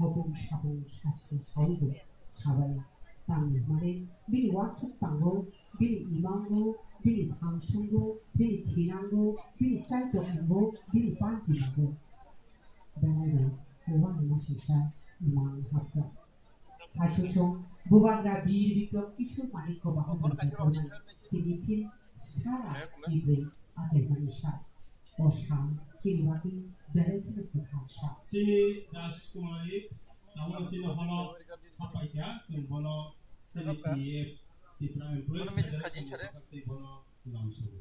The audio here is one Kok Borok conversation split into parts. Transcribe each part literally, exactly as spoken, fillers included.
Hopung sapung sasti sawibo sabai tangwi hwnmani bini uansuk tango, bini imango, bini thangsungo, bini thinango, bini chaitokmungo, bini pantirango. Belai no uanama singsa imang hapjak. Haichuksong Bubagra Bir Bikrom Kishore Manik Bahadur Debbarmani tini phil sara chibwi achaimani sa. O sa chini bagwi belai kheno kwthar sa. Chini Rajkumari, tabukno chini hono hapaikha, chwng bono chini P F, Tipra Employees Federation ni tei bono lamsogo.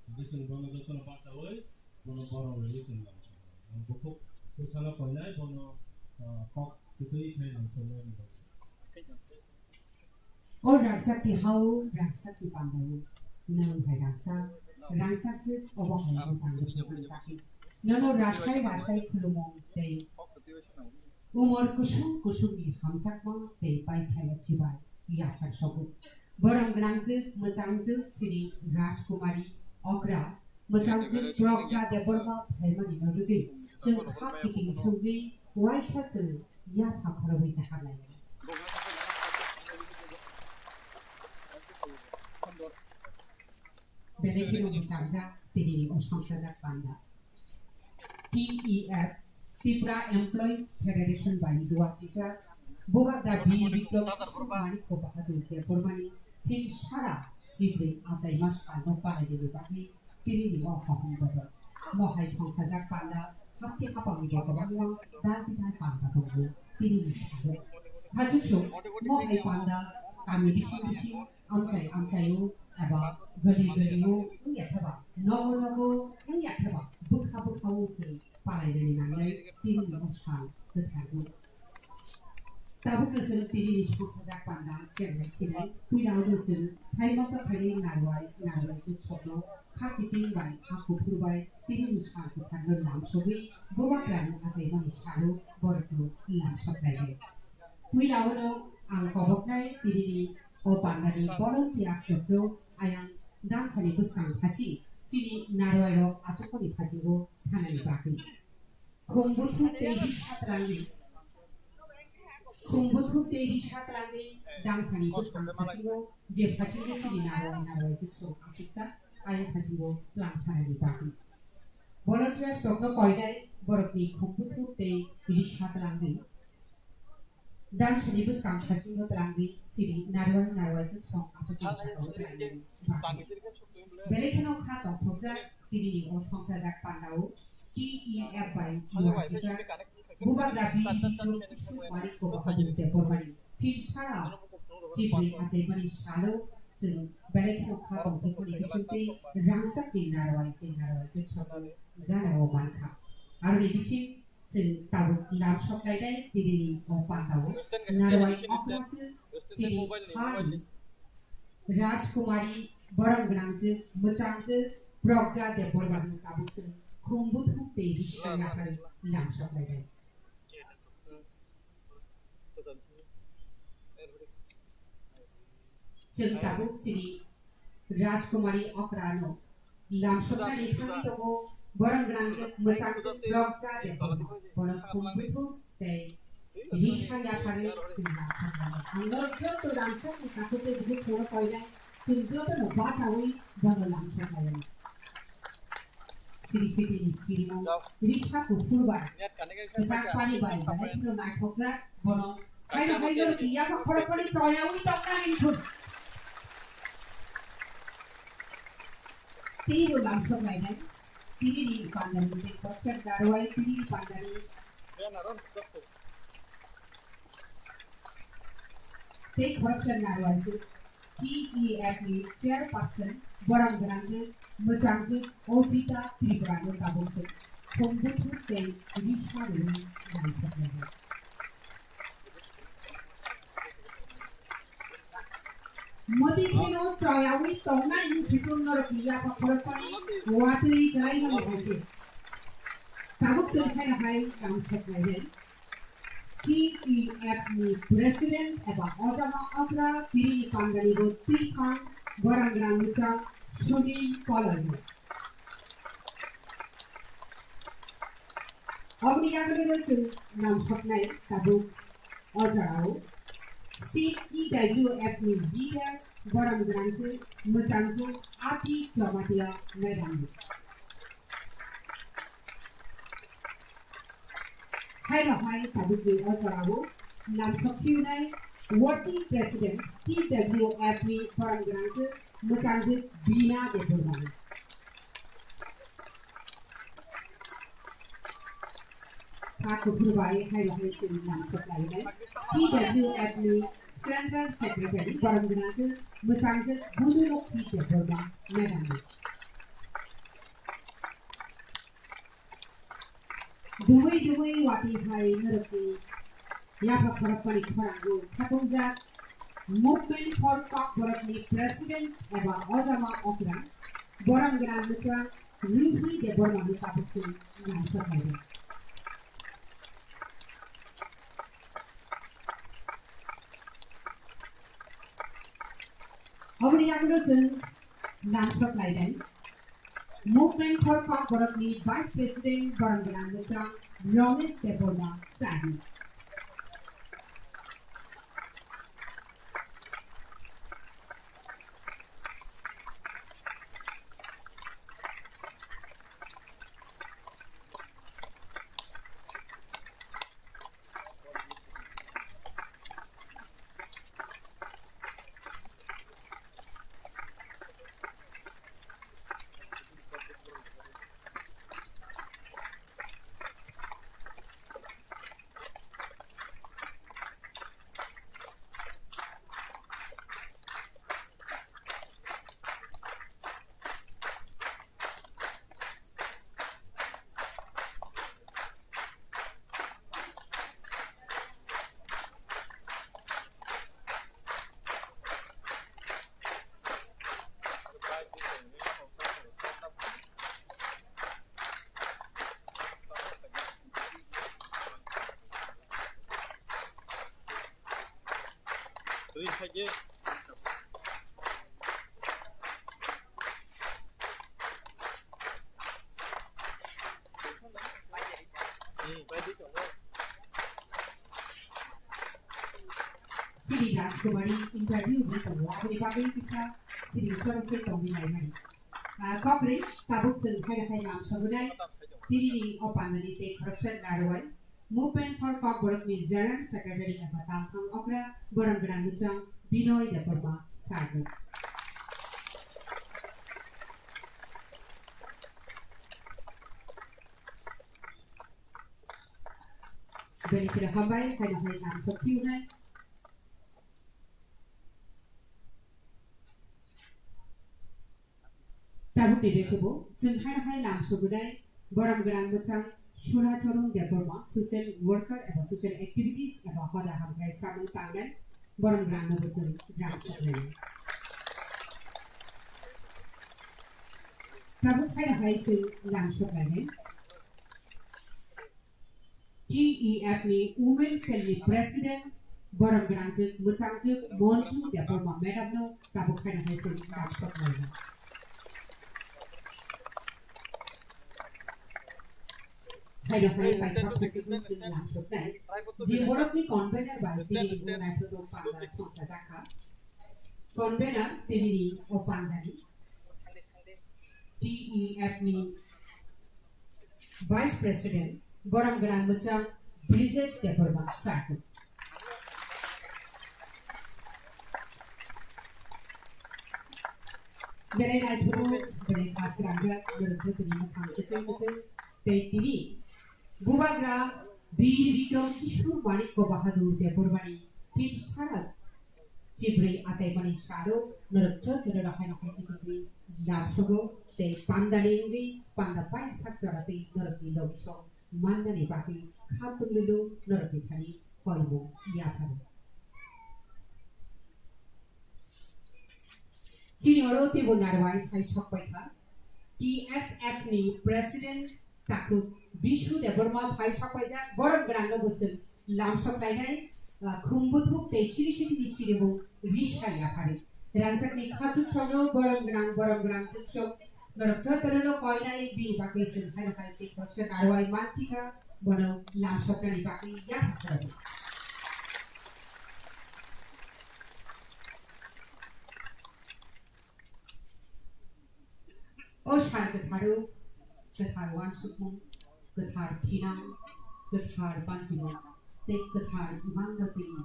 Hingke chwng bono jotono bachawi, bono borok rwwi chwng lamsogo. Ang bukhuk bwsano koinai, bono, ah, kok kwtwi khai lamsoknai ni bagwi. O rangchak tihao, rangchak tipandao, nwng hai rangchak, rangchak jwk obo hai mwchang rwkmani bagwi. Nono rasai rasai khulumung tei umor kusung kusungni hamjakma tei paiphlaiya chibai yaphar sogo. Borom gwnangjwk, mwchangjwk chini Rajkumari Okra, mwchangjwk Pragya Debbarma phaimani no rwgwi chwng kha kiting thwngwi uaisa chwng yapha khorogwi naharlai. Belai kheno mwchangjak tinini o songchajak panda. T E F, Tripura Employee Federation bai Guwahati sa Bubagra Bir Bikrom Kishore Manik Bahadur Debbarmani phil sara chibwi achaima salno palainani bagwi tinini o hohom bodo. Mohai songchajak panda haste hapangni bo kwbangma dal bidal panda tongo tinini salo. Hachukso mohai panda kami bising bising amchai amchaio eba goli golio wngya kheba, nogo nogo wngya kheba, bwkha bwkhao chwng palainani nangnai tinini o sal kwtharno. Tabukno chwng tinini songchajak panda chenglai sinai, puilao no chwng phaima chaphaini narwai narwai chwng sokno kha kiting bai kha kuphur bai tinini sal kwtharno lamsogwi Bubagrani achaimani salo borokno lamsok lainai. Puilao no ang koboknai tinini o pandani volunteers rokno ayang dangsani bwskang phasi chini narwai rok achukmani phasingo thanani bagwi. Khum buthuk tei risa twlangwi, khum buthuk tei risa twlangwi dangsani bwskang phasingo je phasingo chini narwai narwai jwksong achukjak ayang phasingo twlang thanani bagwi. Volunteers rokno koinai borokni khum buthuk tei risa twlangwi. Dangsani bwskang phasingo twlangwi chini narwai narwai jwksong achukmani sakao twlainani bagwi. Belai kheno kha tongthokjak tinini o songchajak pandao T E F bai Guwahati sa Bubagra Bir Bikrom Kishore Manik Bahadur Debbarmani phil sara chibwi achaimani salo chwng belai kheno kha tongthokmani bisingtwi rangchakni narwai tei narwai jwksongni gana o mankha. Aroni bising chwng tabuk lamsok lainai tinini o pandao narwai okra se chini hani Rajkumari borok gwnang se mwchang se Pragya Debbarma ni tabuk chwng khum buthuk tei risa yaphari lamsok lainai. Chwng tabuk chini Rajkumari Okra no lamsoknani thangwi tongo, borok gwnangjak mwchangjak Pragya Debbarma, bono khum buthuk tei risa yaphari chwng lamsoknai. Ang norok joto rangchakni takhuk tei bukhuk phungo koinai, chwng jotono bachaui bono lamsoknai. Siri siri ni sirimo, risa kuphur bai, kwchak pani bai, belai kheno naithokjak, bono haino haino rwgwi yapha khorokmani choyaui tongna hinkhun. Teibo lamsok lainai, tinini pandani tei khoroksa narwai, tinini pandani tei khoroksa narwai se. T E F ni chairperson borok gwnangwi mwchangwi Ojita Tripura no tabuk se khum buthuk tei risa rwui naithok lainai. Mwtwi kheno choyaui tongnani sikung norokni yapha khorokmani watwi kwlaimani hai khe tabuk se khaina hai kam thok lainai. T E F ni President eba Ojama Okra tini ni pandani bo twi thang borang rang muchang Sunil Kolai no. Aboni yagulo chwng namsoknai tabuk o jorao State T W F ni leader borom gwnangchwng mwchangchwng Ati Jamatia madam. Haino hai tabukni o jorao namsok phiunai working president T W F ni borom gwnangchwng mwchangchwng Bina Debbarma. Kha kuphur bai haino hai chwng namsok lainai T W F ni Central Secretary borom gwnangchwng mwchangchwng Budulok P Debbarma madam ni. Dugwi dugwi watwi hai norokni yapha khorokmani khorango khatungjak Movement for Kokborokni President eba Ojama Okra borom gwnang mwchang Ruhi Debbarmani tabuk chwng namsok lainai. Oboni yagulo chwng namsok lainai Movement for Kokborokni Vice President borom gwnang mwchang Romesh Debbarma Charli. Chini Rajkumari interview ni tongo, aboni bagwi kisa siri sorok khe tongwi naimani. Ah, kokri tabuk chwng khaina khai lam sobunai, tini ni o pandani tei khoroksa narwai, Movement for Kokborokni General Secretary eba Talthang Okra, borom gwnang mwchang Binoy Debbarma Sarno. Bini kira hambai, haino hai namsok phiunai. Tabukni bethubo chwng haino hai lam subunai borom gwnang mwchang Suna Chorung Debbarma, social worker eba social activities eba hoda hamkrai samung tangnai borom gwnang no bo chwng lam soknai. Tabuk haino hai chwng lam soknai. T E F ni Women Cell ni President, borom gwnangjwk, mwchangjwk, Monju Debbarma Madam no tabuk khaina hai chwng lam soknai. Khaina hai paithak khachikno chwng lam soknai. Je borokni convener bai tini bo naithotok panda songchajakha. Convener tini ni o pandani. T E F ni Vice President, borom gwnang mwchang Brijesh Debbarma Sarno. Belai naithok, belai kasrangjak, borok jotoni mwkhang kwchwng kwchwng tei tini Bubagra Bir Bikram Kishore Manikya Bahadur Debbarmani phin sara Chibrwi achaimani salo norok jotono rohai rohai kitibwi lamsogo tei pandani wngwi panda pai sak jora tei norokni logisong mannani bagwi kha twnglwino norokni thani koimung yapharo. Chini oro teibo narwai phai sokpaikha T S F ni President Takhuk Bishu Debbarma phai sokpaijak, borom gwnangno bo chwng lamsok lainai, ah, khum buthuk tei siri sitini sirimung risa yaphari. Rangchakni kha chuksokno borom gwnang, borom gwnang chuksok Norok jotono no koinai bini bagwi chwng haino hai tei khoroksa narwai manthika, bono lamsoknani bagwi yapha khlaio. O sal kwtharo, kwthar uansukmung, kwthar thinang, kwthar banchimung, tei kwthar imang no tini.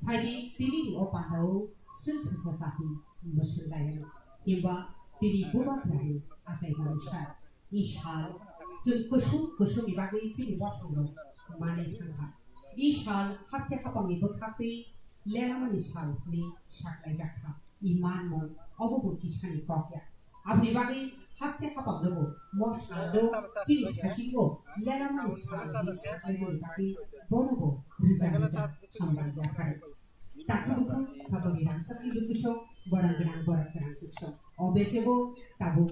Phaidi tini ni o pandao chwng sasa sapi mwswk lai ano, himba tini bubagrani achaimani sal. I sal chwng kusum kusum ni bagwi chini bosong rok manwi thangkha. I sal haste hapang ni bwkhak tei lelamani sal hwnwi saklaijakha. I manmung obo bo kisani kok ya. Aboni bagwi haste hapang nogo mo sal do chini phasingo lelamani sal hwnwi saklaimani bagwi bono bo rwja rwja hambai yaphar. Takhuk bukhuk khabangni rangchakni lukusong, borok gwnang borok gwnang chuksong. O bechebo tabuk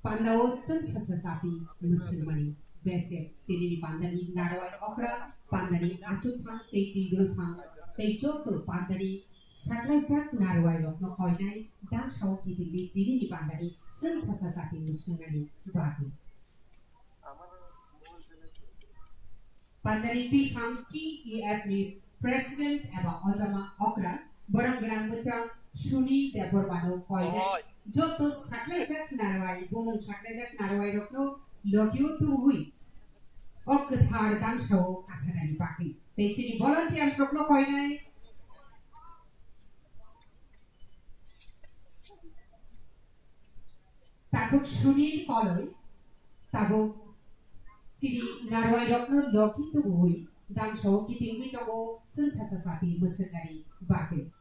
pandao chwng sasa chapi mwswkmani beche. Tinini pandani narwai okra, pandani achukphang tei twigrwphang tei joto pandani saklaijak narwai rokno koinai dangsao kitingwi tinini pandani chwng sasa chapi mwswkmani bagwi. Pandani twiphang T E F ni President eba Ojama Okra, borok gwnang bwchang Sunil Debbarmano koinai. Oi. Joto saklaijak narwai, bumung saklaijak narwai rokno logio tubui o kwthar dangsao asanani bagwi. Tei chini volunteers rokno koinai. Takhuk Sunil Koloi, tabuk chini narwai rokno logi tubui dangso kitingwi tongo chwng sacha chapi mwswknani bagwi.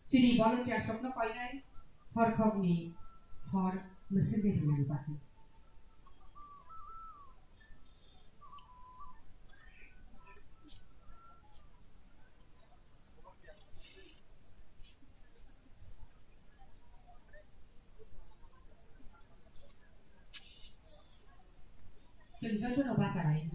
Chini volunteers rokno koinai horkhokni hor mwswknai hwnani bagwi. Chwng jotono bacha lai.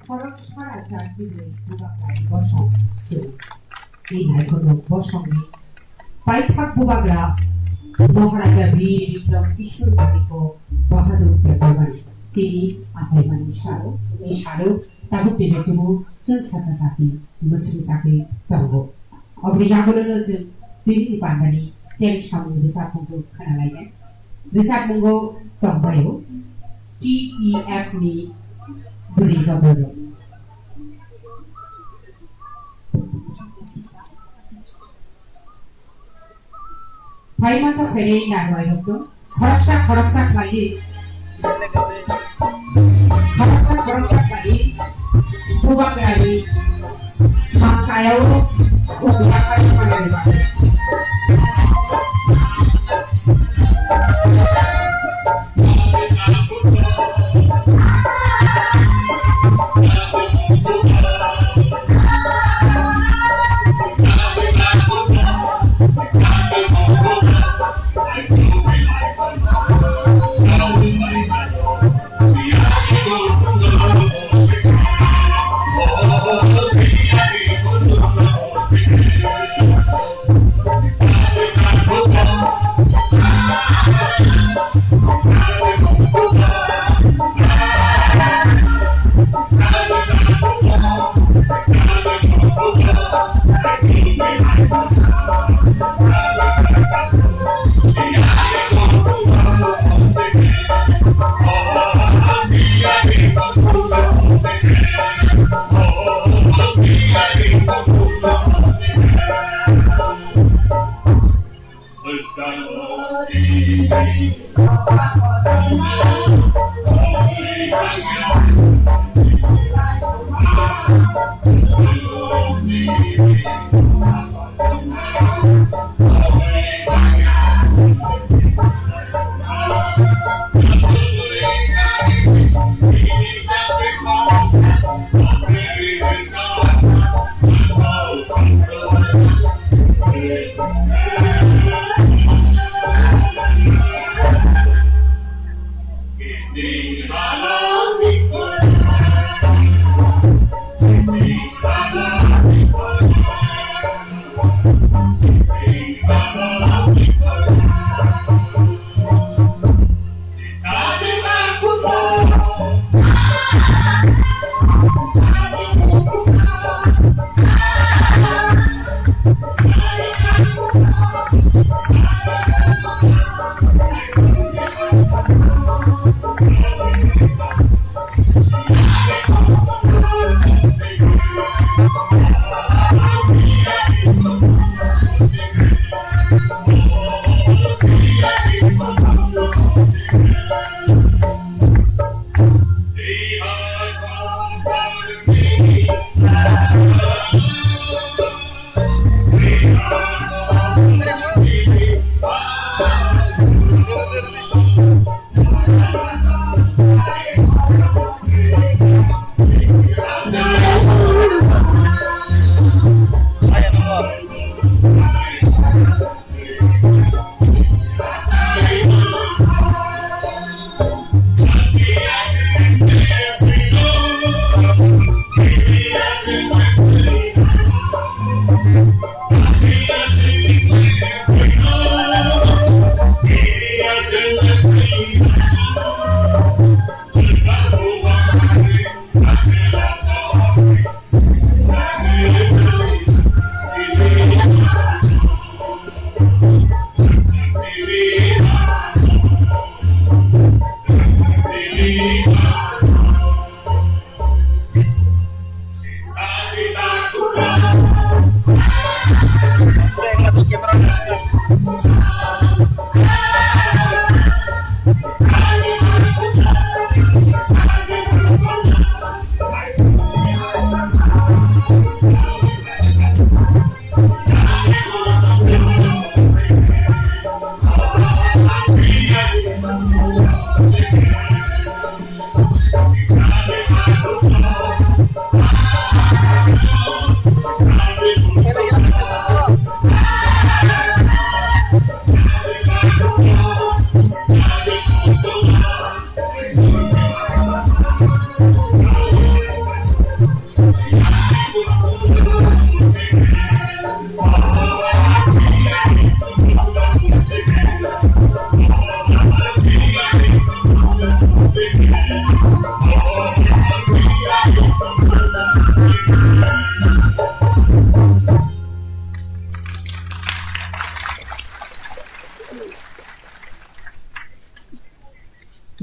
Khorok sara charchi bai bubagra bosong chwng. Tei naithotok bosongni paithak bubagra Maharaja Bir Biplab Kishore Manikya Bahadur Debbarmani tini achaimani salo, tini salo tabuk tini chwng chwng sacha chati mwswng chakwi tongo. Oboni yagulono chwng tini ni pandani cheng samung rwchapmung khwnalainai. Rwchapmungo tongbaio T E F ni bwrwi babu rok. Phai mancha phainai narwai rok no khoroksa khoroksa khlaiwi, khoroksa khoroksa khlaiwi bubagrani hamkayao kok yaphar manwi rwbago.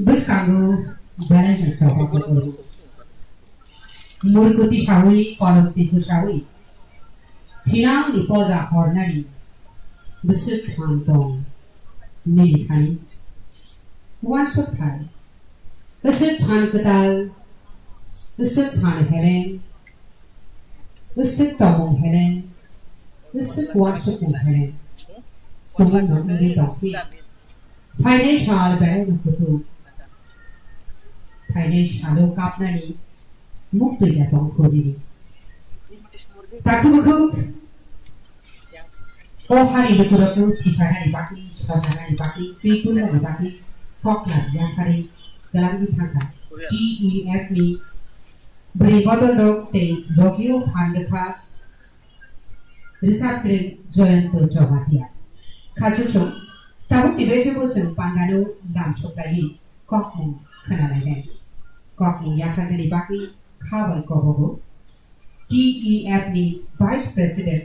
Bwskango belai no choba kutung. Murkuti sawi, kolomti sawi. Thinang ni poja hornani. Bwswk thang tong nini thani. Uansuk thai. Bwswk phan kwtal, bwswk phan heleng, bwswk tongmung heleng, bwswk uansukmung heleng. Tumung no wngwi tongphi. Phainai sal belai no kutung. Phainai salo kapnani muktwi ya tongkhu nini. Takhu bukhuk. O hari lukurokno sisanani bagwi, sojanani bagwi, twi tunani bagwi kok labi yaphari kwlangwi thangkha T E F ni bwrwi bodolrok tei logio phan rwkha Richard Kring Joyonto Jamatia. Khachukchung, tabukni bechebo chwng pandano lamsoklaiwi kokmung khwnalainai. Kokmung yapharnani bagwi kha bai kobogo. T E F ni Vice President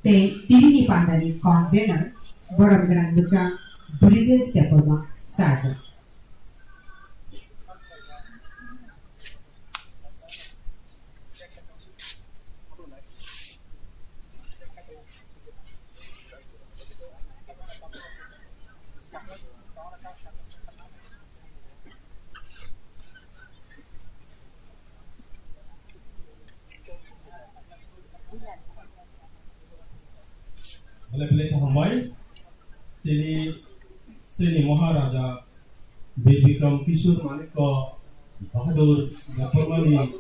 tei tini ni panda ni Convener borom gwnang bwchang Brijesh Debbarma sir. Belai belai khe hambai. Tini chini Maharaja Bir Bikram Kishore Manikya Bahadur Debbarmani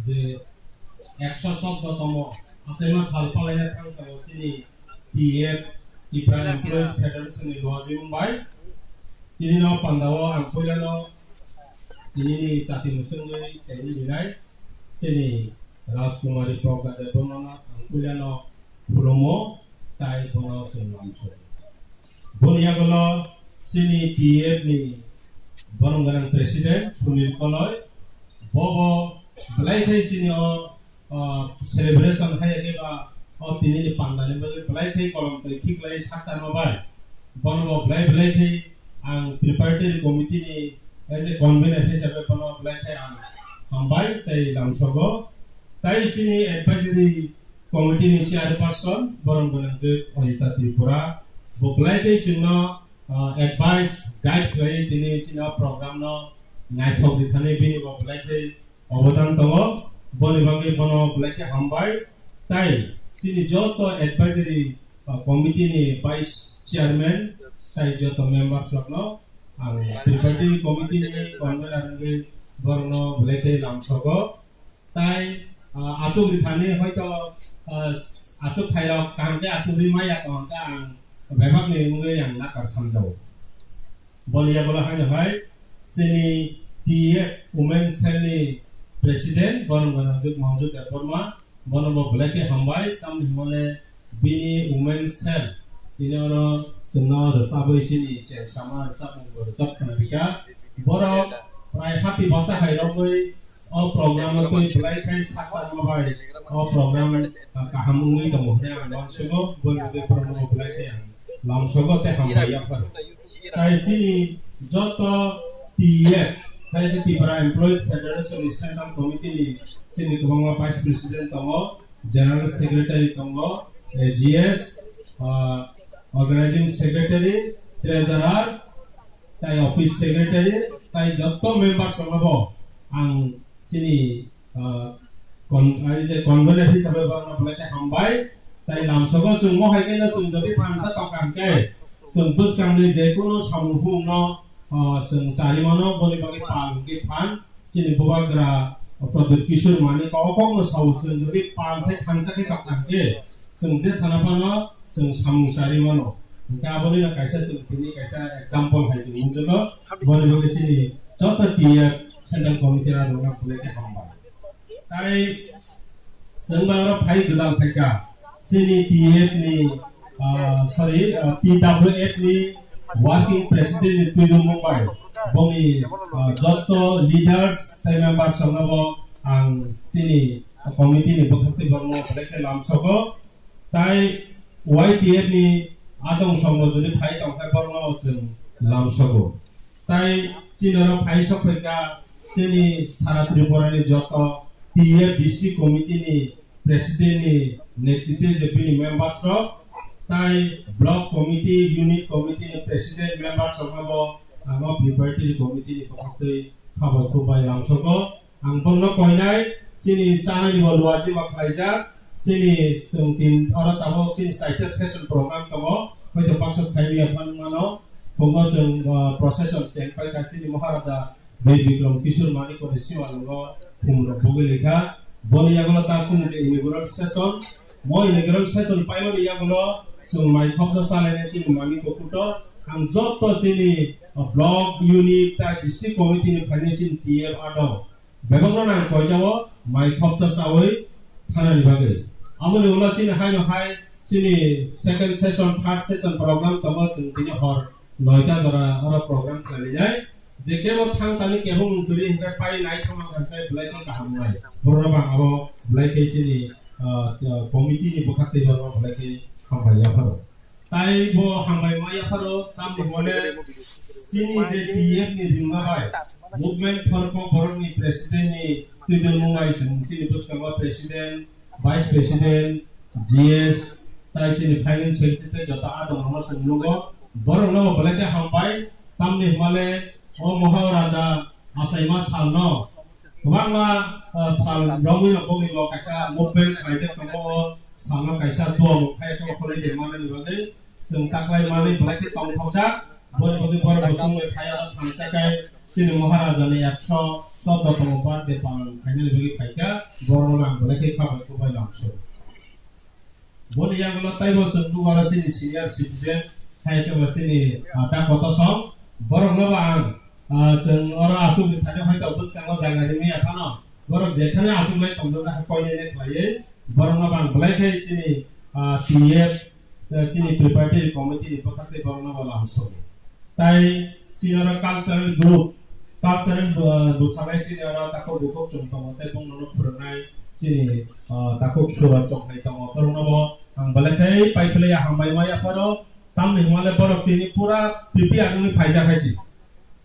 je ekso choudo tomo achaima sal palaina thangsa o chini T E F, Tipra Employees Federation ni lojimung bai. Tini no panda o ang puila no tini ni chati mwswngwi chengwi rinai. Chini Rajkumari Pragya Debbarmano ang puilano khulumo, tai bono chwng lamsok. Boni yagulo chini T F ni borom gwnang President Sunil Koloi, bobo belai khai chini o, o celebration hai khe ba o tini ni panda ni bagwi belai khai kolom twi khiklai saktarma bai. Bono bo belai belai khai ang preparatory committee ni as a convener hisabe bono belai khai ang hambai tei lamsogo. Tai chini advisory committee ni chairperson borom gwnang je Ajita Tripura, bo belai khai chwngno, ah, advice, guide khlai tini chini program no naithok di thani bini bo belai khai obodan tongo, boni bagwi bono belai khe hambai. Tai chini joto advisory, ah, committee ni vice chairman tai joto members rokno ang preparatory committee ni convener wngwi borokno belai khe lamsogo. Tai, ah, aswk rithani hoito, ah, aswk thairok kaham khe aswk ri maya tong khe ang bebakni wngwi ang nakar samjao. Boni yagulo haino hai chini T F Women Cell ni President borom gwnang Monju Debbarma, bono bo belai khe hambai, tamni hwnmale bini Women Cell tini oro chwngno rwchabwi chini cheng sama rwchapmung bo rwchap khna bikha. Borok prai hati basa hai rogwi o program o twi belai khai saktarma bai o program, ah, kaham wngwi tongo hwnwi ang uansugo, boni bagwi borokno bo belai khai ang lamsogo tei hambai yapharo. Tai chini joto T F, tai khe Tipra Employees Federation ni Central Committee ni chini kwbangma Vice President tongo, General Secretary tongo, A G S, ah, Organizing Secretary, Treasurer, tai Office Secretary, tai joto members rokno bo ang chini, ah, con-, ai je convener hisabe bono belai khe hambai. Tai lamsogo chwng mo hai khe no chwng jodi thansa tongkha hwnkhe chwng bwskangni je kunu samung phungno, ah, chwng charimano boni bagwi pal hwnkhe phan. Chini bubagra Pradyot Kishore Manik o kokno sao, chwng jodi pal khai thansa khe tongkha hwnkhe, chwng je sana phano chwng samung chari mano. Hwnkhe aboni no kaisa chwng tini kaisa example hai chwng nukjago. Boni bagwi chini joto T F Central Committee rok no belai khe hambai. Tai chwng ba oro phai gwdal phaikha chini T F ni, ah, sorry, ah, T W F ni working president ni twidulmung bai boni, ah, joto leaders tei members rokno bo ang tini committee ni bwkhak twi borokno belai khe lamsogo. Tai Y T F ni adong songno jodi phai tongkha borokno chwng lamsogo. Tai chini oro phai sok phaikha chini sara Tripura ni joto T F district committee ni president ni netritwe je bini members rok, tai block committee, unit committee ni president members rok no bo ang o preparatory committee ni bwkhak twi kha bai khuk bai lamsogo. Ang bongno koinai chini chanani bo luachi ma khlaijak, chini chwng tin oro tabuk chini chaita session program tongo, hoito baksa saimanya phan mano, phungo chwng, ah, procession cheng paikha chini Maharaja Bir Bikram Kishore Manikya ni simalwngo khumrok bugwi rikha. Boni yagulo ta chini je inaugural session, mo inaugural session paimani yagulo chwng mai khopsa chalainai chini Manikya kuto. Ang joto chini, ah, block, unit, tai district committee ni phainai chini T F adong. Bebakno nang koijao mai khopsa chawi thanani bagwi. Aboni ulo chini haino hai chini second session, third session program tongo, chwng tini hor noita jora oro program khlainai. Je kebo thang tani kebo mung kwrwi hwnkhe pai nai thangma hwnkhe belai khe kaham nai. Borok bang abo belai khe chini, ah, committee ni bwkhak twi borok belai khe hambai yapharo. Tai bo hambai ma yapharo, tamni hwnmale chini je T F ni ringma bai Movement for Kokborok ni president ni twidulmung bai chwng chini bwskango president, vice president, G S, tai chini finance secretary tei joto adong rokno chwng nugo. Borok no bo belai khe hambai, tamni hwnmale o Maharaja achaima salno kwbangma, ah, sal romwi rok boni bo kaisa movement khlaijak tongo, o salno kaisa duamung khai khoroknwi de manani bagwi chwng taklai manwi belai khe tongthokjak. Boni bagwi borok bo chwngwi phaiya thansa khe chini Maharaja ni ekso chordo tongma birthday palan khainani bagwi phaikha, borokno ang belai khe kha bai khuk bai lamsok. Boni yagulo taibo chwng nugo oro chini senior citizen, hai khe bo chini, ah, da koto song. Borokno bo ang, ah, chwng oro aswk thani hoito bwskango jaga rimwi ya phano, borok jekhane aswk lai tongjago, koinene khlaiwi borokno bo ang belai khe chini, ah, T F, ah, chini preparatory committee ni bwkhak tei borokno bo lamsok. Tai chini oro cultural group, cultural, ah, bwsanai chini oro takhuk bukhuk chwng tongo, tei bongno no phwrwngnai chini, ah, takhuk surat chongnai tongo. Borokno bo ang belai khe pai phlai ya hambai ma yapharo, tamni hwnmale borok tini pura prepare wngwi phaijak hai se.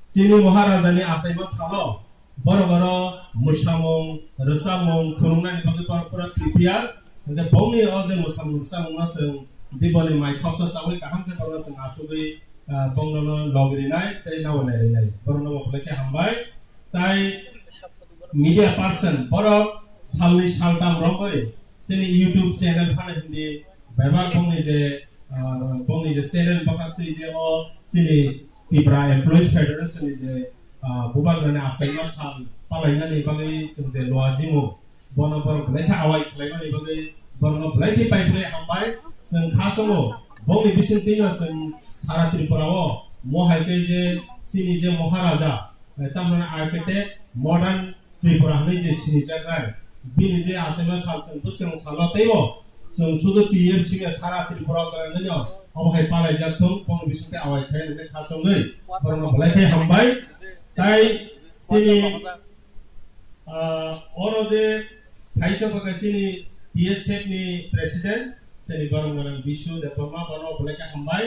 Chini Maharaja ni achaima salo borok oro mwsamung, rwchapmung phwrwngnani bagwi borok pura prepare. Hwnkhe bongni o je mwsamung rwchapmung no chwng diboni mai khopsa chawi kaham khe borokno chwng achugwi, ah, bongno no log rinai tei nabo nai rinai. Borokno bo belai khe hambai. Tai media person borok salni saltam romwi chini YouTube channel phano hindi bebak bongni je, ah, bongni je channel bwkhak twi je o chini Tipra Employees Federation ni je, ah, bubagrani achaima sal palainani bagwi chwng je luajimu, bono borok belai khe awai khlaimani bagwi borokno belai khe pai phlai hambai. Chwng kha songo bongni bisingtwino chwng sara Tripura o mo hai khe je chini je Maharaja, eh, tamni architect, modern Tripura hwnwi je sinijaknai, bini je achaima sal chwng bwskang salo teibo chwng sudu T F C ni sara Tripura o kwrwngnaino obo hai palaijak thung, bongni bisingtwi awai khai hwnwi kha songwi borokno belai khe hambai. Tai chini, ah, oro je phaisa bwkha chini T S F ni president, chini borok gwnang Bishu Debbarma, bono belai khe hambai.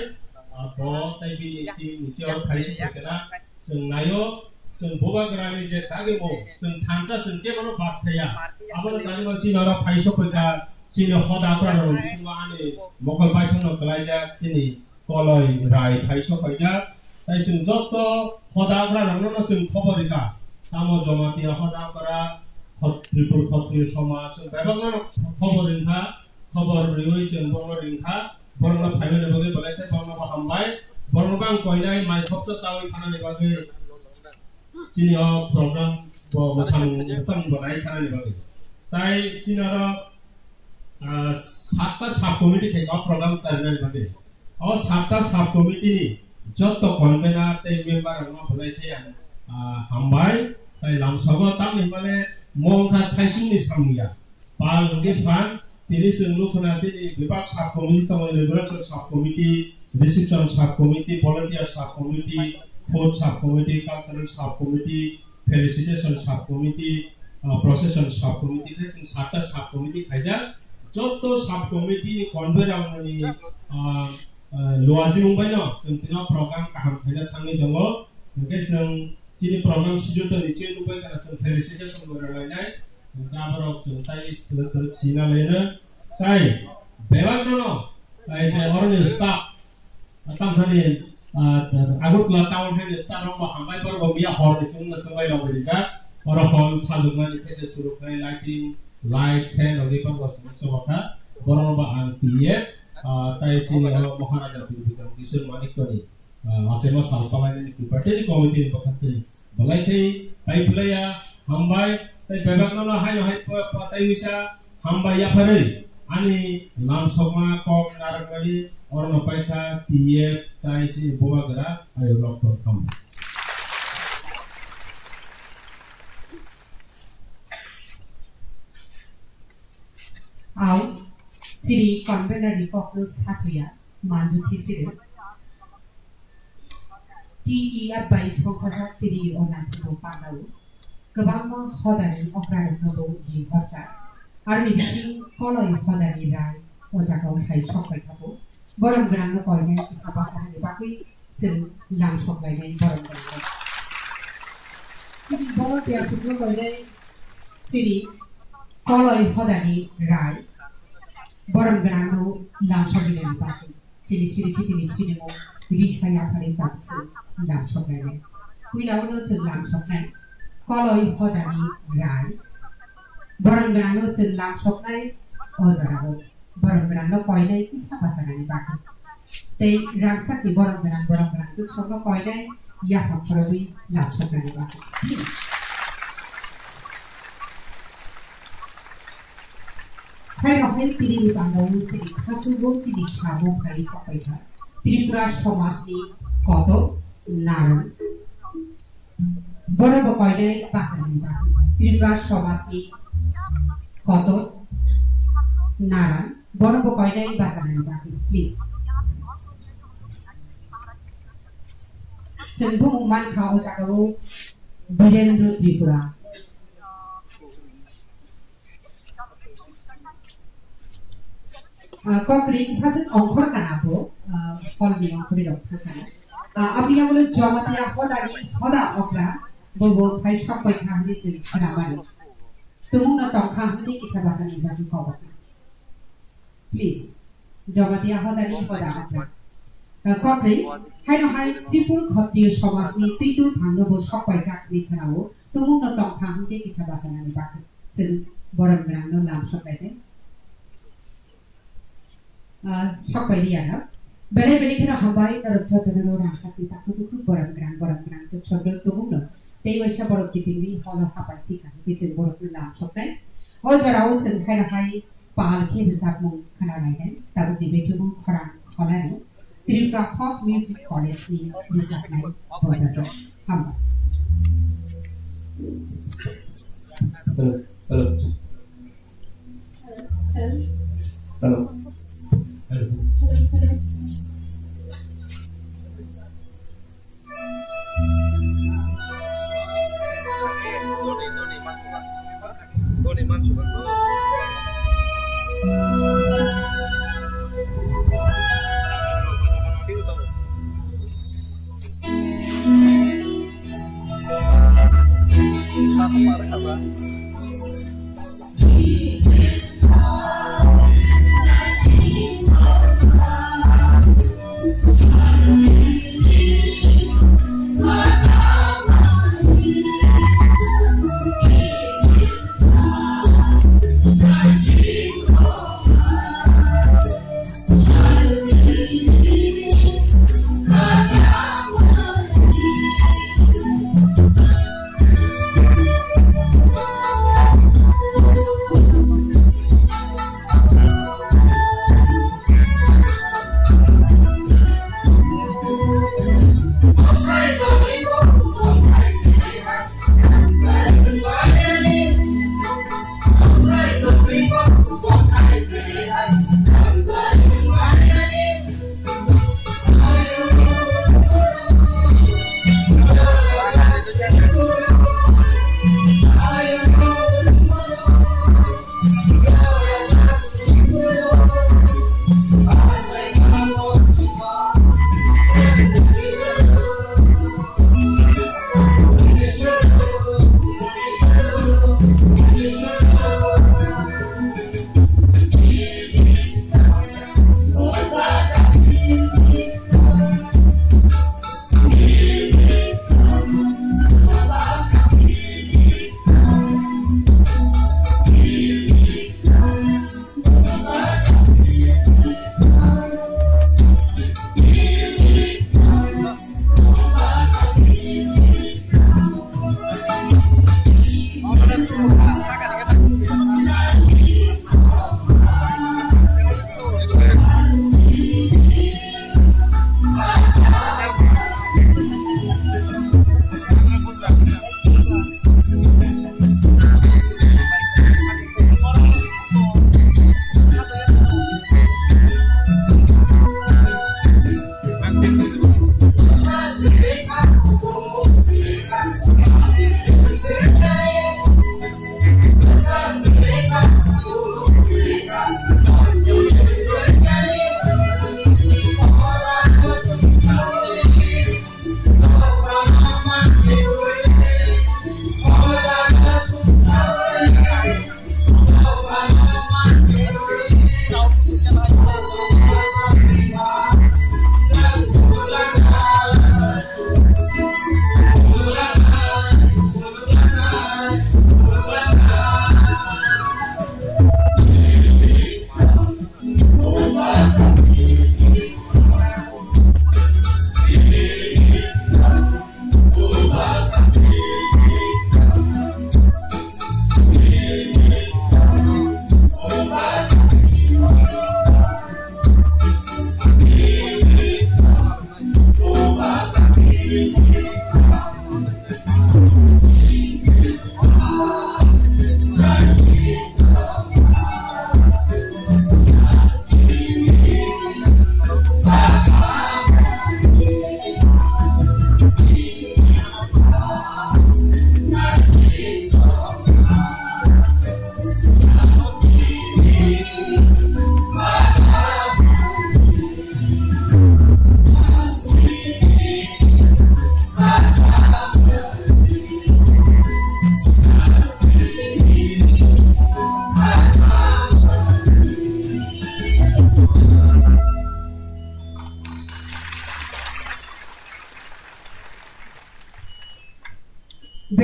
Ah, bo tai bini team ni chair phaisa bwkha na. Chwng naio, chwng bubagrani je dagimung, chwng thansa chwng kebono bad khaiya. Abono tangwi chini oro phai sokphaikha, chini hoda aphra rok bisingo ani mokol baithangno kwlaijak chini Koloi Rai phai sokphaijak. Tai chwng joto hoda aphra rokno chwng khobor rikha. Tamo Jamatia hoda aphra, Khot-, Tripur Khotriyo Somaj, chwng bebakno khobor rikha. Khobor riwi chwng borokno ringkha, borokno phaimani bagwi belai khe borokno bo hambai, borokno bo ang koinai mai khopsa chawi thanani bagwi chini o program bo mwsamung, mwsamung bo nai thanani bagwi. Tai chini oro, ah, satta sub committee khai o program charinani bagwi. O satta sub committee ni jotto convener tei member rokno belai khe ang, ah, hambai. Tai lamsogo tamni hwnmale mo wngkha saichungni samung ya. Pal hwnkhe phan, tini chwng nukho na chini bebak sub committee tongo, inauguration sub committee, reception sub committee, volunteer sub committee, food sub committee, cultural sub committee, felicitation sub committee, ah, procession sub committee, khe chwng satta sub committee khaijak. Jotto sub committee ni convener rokni, ah, ah, luajimung bai no chwng tino program kaham khaina thangwi tongo. Hwnkhe chwng chini program schedule to niche nukbai kana chwng felicitation bo rwlainai. Hwnkhe aborok chwng tai swrwk twrwk sina laino. Tai bebak nono, ai je oroni staff, tamthani, ah, Agartala town haini staff rok bo hambai borok bo miya hor ni chwngno chwngbai rok rijak. Oro hall sajwknani khe tei suruknai lighting, light, fan rok ni borok bo chwngno chwngkha. Borok bo ang T F, ah, tai chini oro Maharaja Bir Bikram Kishore Manik Toni. Ah, achaima sal palainani kwpar tei committee ni bwkhak twi belai khe tai phlaiya, hambai, tei bebak nono haino hai pa, pa, tai wisa hambai yapharwi ani lamsokma kok narwkmani orono paikha T F tai chini bubagra ayo rok tong kha. Au, chini convener ni kokno sachuya, manju phisiri. T E F bai songsajak tini o naithugo pandao. Kwbangma hodani okrarokno bo ri horcha. Aroni bising koloi hodani rai o jagao phai sok pai kha bo. Borom gwnangno koinai kisa bachani bagwi chwng lamsok lainai borom gwnangno. Chini borom phiya phukno koinai chini koloi hodani rai borom gwnangno lamsok lainai bagwi. Chini siri sitini sinimung risa yaphari tabuk chwng lamsok lainai. Puila ulo chwng lamsoknai koloi hodani rai. Borom gwnangno chwng lamsoknai o jorao. Borom gwnangno koinai kisa bachanani bagwi. Tei rangchakni borom gwnang, borom gwnang chwngsokno koinai yaphang khorogwi lamsoknani bagwi. Khairok hai tini ni bangao chini khasukbo chini sabo phai sokpai kha Tripura somajni kotor naran. Bono bo koinai bachanani bagwi. Tripura somajni kotor naran. Bono bo koinai bachanani bagwi. Please. Chwng bumung mankha o jagao Birendra Tripura. Ah, kokri saswk ongkhor kana bo, ah, hall ni ongkhorwi rok thang kana. Ah, aboni yagulo Jamatia hodani hoda okra bo bo phai sok pai kha hwnwi chwng khna mano. Tumungno tong kha hwnwi kisa bachani bagwi kok kha. Please, Jamatia hodani hoda okra. Ah, kokri, haino hai Tripur Khatriyo somajni twitul phangno bo sok paijak hwnwi khnao. Tumungno tong kha hwnwi kisa bachanani bagwi. Chwng borom gwnangno lam sok lainai. Ah, sok pai liya no. Belai belai kheno hambai norok jotono no rangchakni takhuk bukhuk borom gwnang, borom gwnang chwng sok no tumung no. Tei waisa borok kitingwi holo hapai phika hwnkhe chwng borokno lam soknai. O jorao chwng haino hai pal khe rwchapmung khna lainai. Tabukni bechungo khorang kholano. Tripura Folk Music College ni rwchapnai bodol rok. Hambai. Hello, hello. Hello. Hello. Hello. Hello.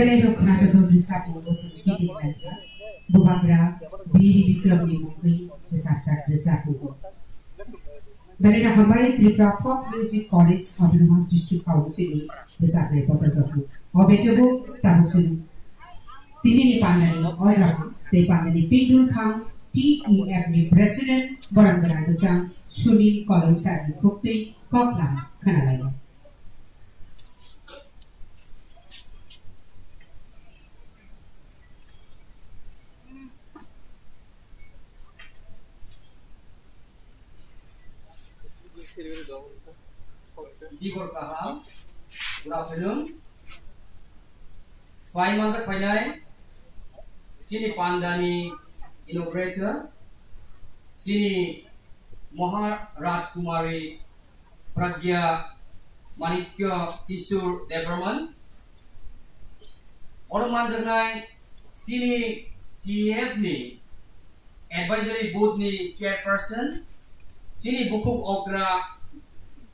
Belai rok khwnathok rwchapmung bo chwng kiting lankha. Bubagra Bir Bikramni mungwi rwchapjak rwchapmung bo. Belai no hambai Tripura Folk Music College Autonomous District Council ni rwchapnai bodol rokno. O bechebo tabuk chwng tinini pandani o jaga tei pandani tei dulphang T E F ni President borang gwnang kwchang Sunil Koloi sir ni khuktwi kok lama khwnalainai. Dibor kaham, good afternoon. Phai manjak phainai chini pandani inaugurator, chini Maharaj Kumari Pragya Manikya Kishore Debbarman. Oro manjaknai chini T E F ni Advisory Board ni Chairperson, chini bukhuk okra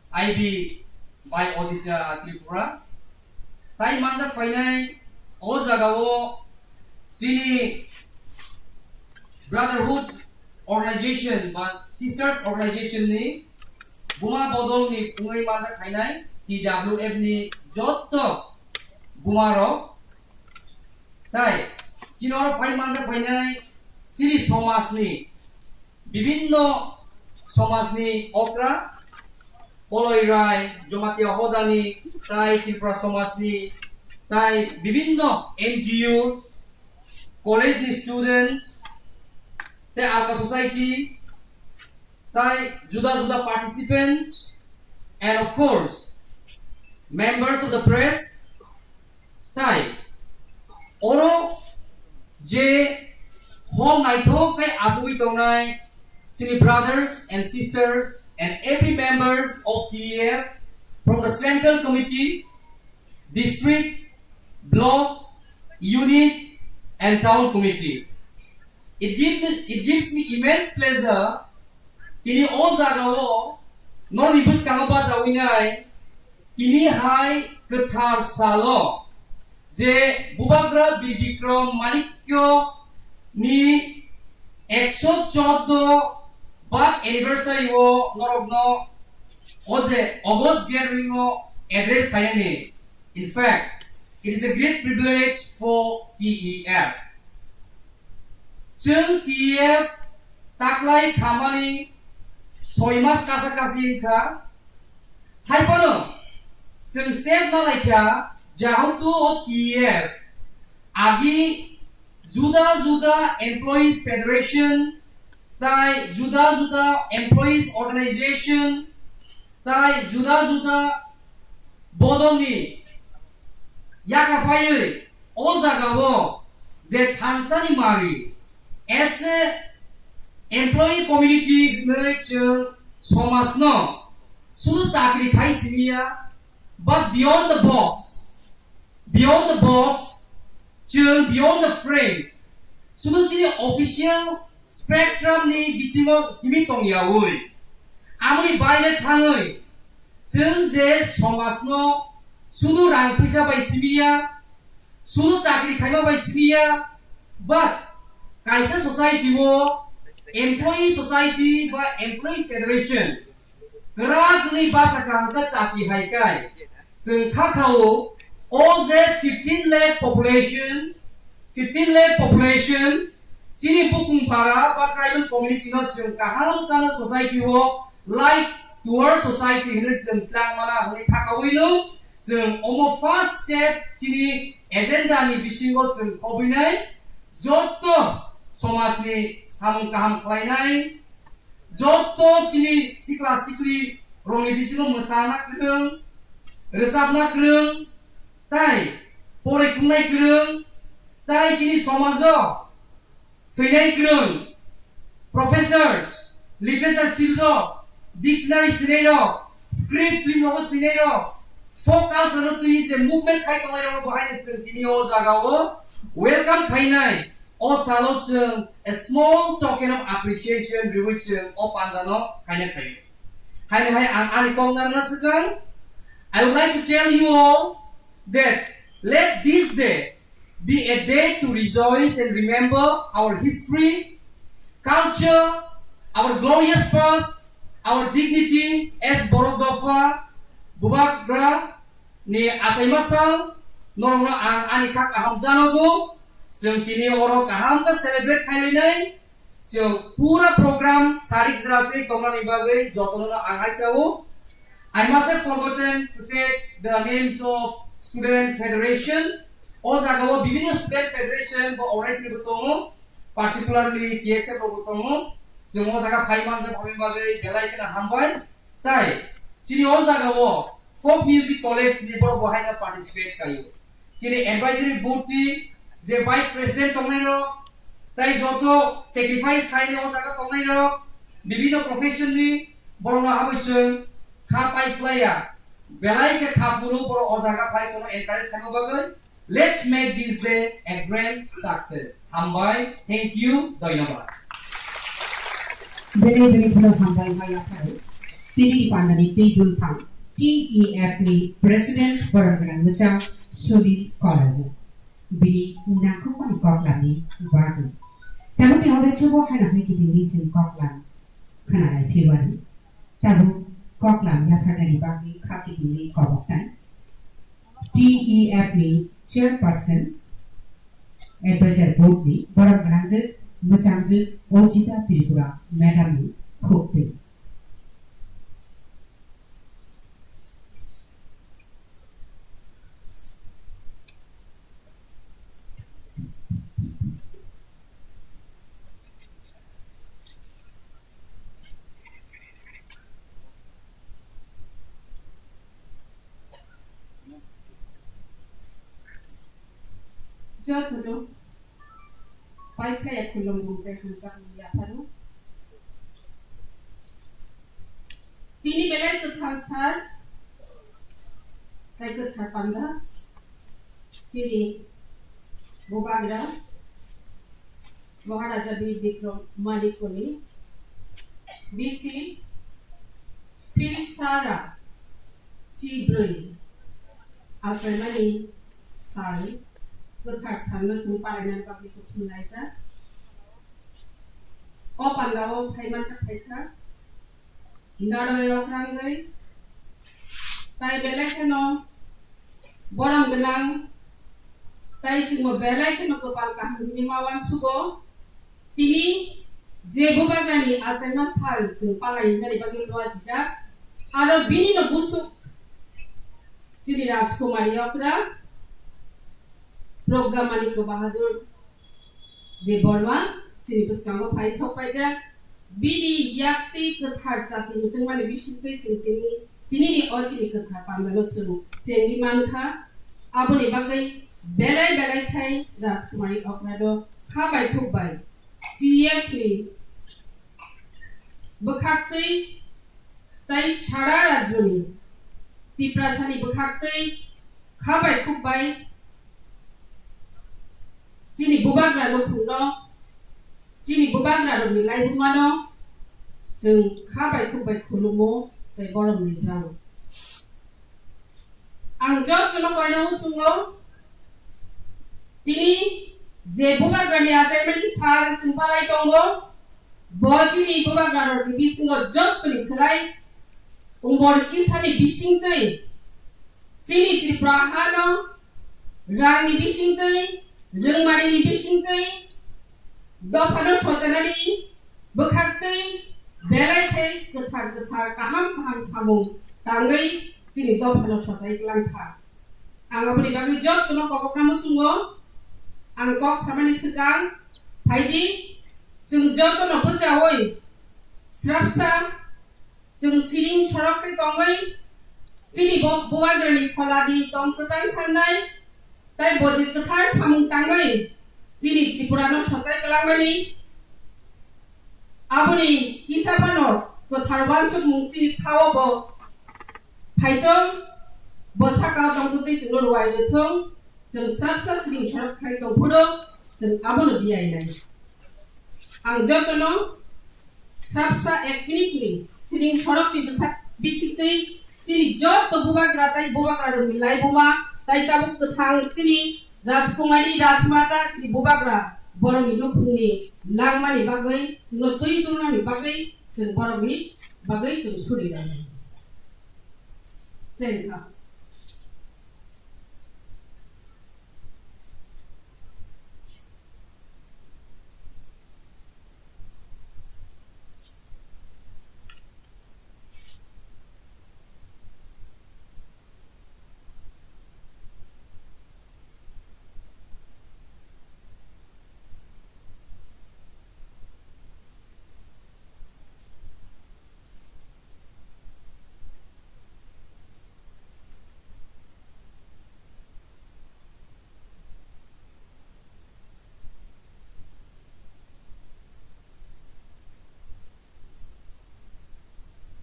I B bai Ojita Tripura. Tai manjak phainai o jagao chini Brotherhood Organization ba Sisters Organization ni buma bodol ni wngwi manjak phainai T W F ni jotto buma rok. Tai chini oro phai manjak phainai chini somaj ni bibinno somaj ni okra, Koloi Rai, Jamatia Hodani, tai Tripura somaj ni, tai bibinno N G Os, college ni students, tai alka society, tai juda juda participants, and of course, members of the press, tai oro je hall naithok khe achugwi tongnai chini brothers and sisters and every members of T E F from the central committee, district, block, unit, and town committee. It gives me, it gives me immense pleasure. Tini o jagao norokni bwskango bachawinai tini hai kwthar salo je Bubagra Bir Bikram Manikya ni ekso chordo birth anniversary o norokno o je August gathering o address khainani. In fact, it is a great privilege for T E F. Chwng T E F taklai khamani soi mas kasa kasi wngkha. Hai phano chwng step nalaikha, jehetu o T E F agi juda juda employees federation tai juda juda employees organization tai juda juda bodolni yakar paiwi o jagao je thansani mari as a employee community hwnwi chwng somajno sudu chakri khai simiya, but beyond the box, beyond the box, chwng beyond the frame, sudu chini official spectrum ni bisingo simi tongyawi, amoni baire thangwi chwng je somajno sudu rang puisa bai simiya, sudu chakri khaima bai simiya, but kaisa society o employee society ba employee federation kwrak wngwi basa kaham khe chakri hai kai chwng kha khao o je fifteen lakh population, fifteen lakh population chini bukung para ba tribal community no chwng kaham kano society o light towards society hwnwi chwng tlang mana hwnwi thakawi no chwng omo first step chini agenda ni bisingo chwng khobinai jotto somajni samung kaham khlainai. Jotto chini sikla sikli rokni bisingo mwsana kwrwng, rwchapna kwrwng, tai poroi kungnai kwrwng, tai chini somajo swinai kwrwng, professors, literature field rok, dictionary swinai rok, script film rogo swinai rok, folk culture no twi je movement khai tongnai rok bo haino chwng tini o jaga o welcome khainai. O salo chwng a small token of appreciation riwi chwng o panda no khaina khaio. Haino hai ang ani kok narwkna swkang, I would like to tell you all that let this day be a day to rejoice and remember our history, culture, our glorious past, our dignity as Borok Dopha Bubagra ni achaima sal. Norokno ang ani kha kaham janogo. Chwng tini oro kaham khe celebrate khailainai. So, pura program sarik jwratwi tongnani bagwi jotono ang hai sao. I must have forgotten to take the names of student federation. O jagao bibhinno student federation bo organization bo tongo, particularly T S F rok bo tongo. Chwng o jaga phai manjak aboni bagwi belai kheno hambai. Tai chini o jagao folk music college ni borok bo haino participate khaio. Chini advisory board ni je vice president tongnai rok, tai joto sacrifice khaini o jaga tongnai rok, bibhinno profession ni borok no habwi chwng kha pai phlaiya, belai khe kha phuru borok o jaga phai chwngno encourage khaima bagwi. Let's make this day a grand success. Hambai, thank you, dhonyobad. Bini bini bini hambai mai aphai. Tini ni pandani tei dulphang T E F ni President borok gwnang mwchang Sunil Korabu. Bini nangkukmani koklamni bagwi. Tabukni hode chubo haino hai kitingni chwng koklam khwnalai phiwani. Tabuk koklam yapharnani bagwi kha kitingni koboknai. T E F ni Chairperson, Advisor Board ni borok gwnangjwk mwchangjwk Ojita Tripura Madam ni khuk twi. Jotono pai khlai khulumung tei hamjakmung yapharo. Tini belai kwthar sal tei kwthar panda chini Bubagra Maharaja Bir Bikram Manikoni bisi Phil sara chibrwi achaimani sal, kwthar salno chwng palainani bagwi kuthum laijak. O pandao phaimanchak phaikha, nadoi okrangwi, tai belai kheno borom gwnang, tai chwngbo belai kheno kwpal kaham hwnwi ma uansugo. Tini je Bubagrani achaima sal chwng palai nani bagwi luachijak, aro bini no busuk chini Rajkumari okra Pragya Manikya Bahadur Debbarma chini bwskango phai sok paijak. Bini yakti kwthar chati muchungmani bisingtwi chwng tini, tinini o chini kwthar pandano chwng chengwi mankha. Aboni bagwi belai belai khai Rajkumari Okrano kha bai khuk bai T F ni bwkhaktwi tai sara rajyoni Tiprasani bwkhaktwi kha bai khuk bai chini Bubagra nukhungno, chini Bubagrarokni laibumano chwng kha bai khuk bai khulumo tei borom rijao. Ang jotono koina muchungo, tini je Bubagrani achaimani sal chwng palai tongo, bo chini Bubagrarokni bisingo jottoni slai umbor kisani bisingtwi chini Tripura hano rangni bisingtwi, rwngmanini bisingtwi, dophano sochanani bwkhaktwi belai khe kwthar kwthar kaham kaham samung tangwi chini dophano sochai glangkha. Ang aboni bagwi jotono kobokna muchungo. Ang kok samani swkang phaidi, chwng jotono bwchaui srapsa chwng siring sorok khe tongwi chini bo Bubagrani pholadi tong kwchang sangnai tei bojit kwthar samung tangwi chini Tripurano sochai kwlangmani. Aboni kisa phano kwthar uansukmung chini khao bo phaithung, bo sakao tongtwtwi chwngno ruai rwthung, chwng srapsa siring sorok khai tongphuru chwng abono diyainai. Ang jotono srapsa ek minute ni siring sorokni bwsak bichitwi chini joto Bubagra tei Bubagrarokni laibuma tei tabuk kwthang chini Rajkumari, Rajmata, chini bubagra, borokni nukhungni langmani bagwi, chwngno twi tubunani bagwi, chwng borokni bagwi chwng suri rwnai. Chengkha.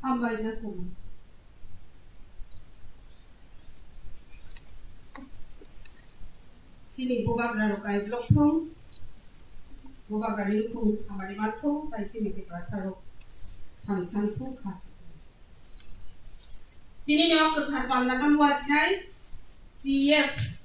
Hambai jotono. Chini bubagra rok kaibrok thung, bubagra ni nukhung hamari man thung, tai chini Tiprasa rok thansan thung, khasa thung. Tini ni o kwthar panda no wajinai T F,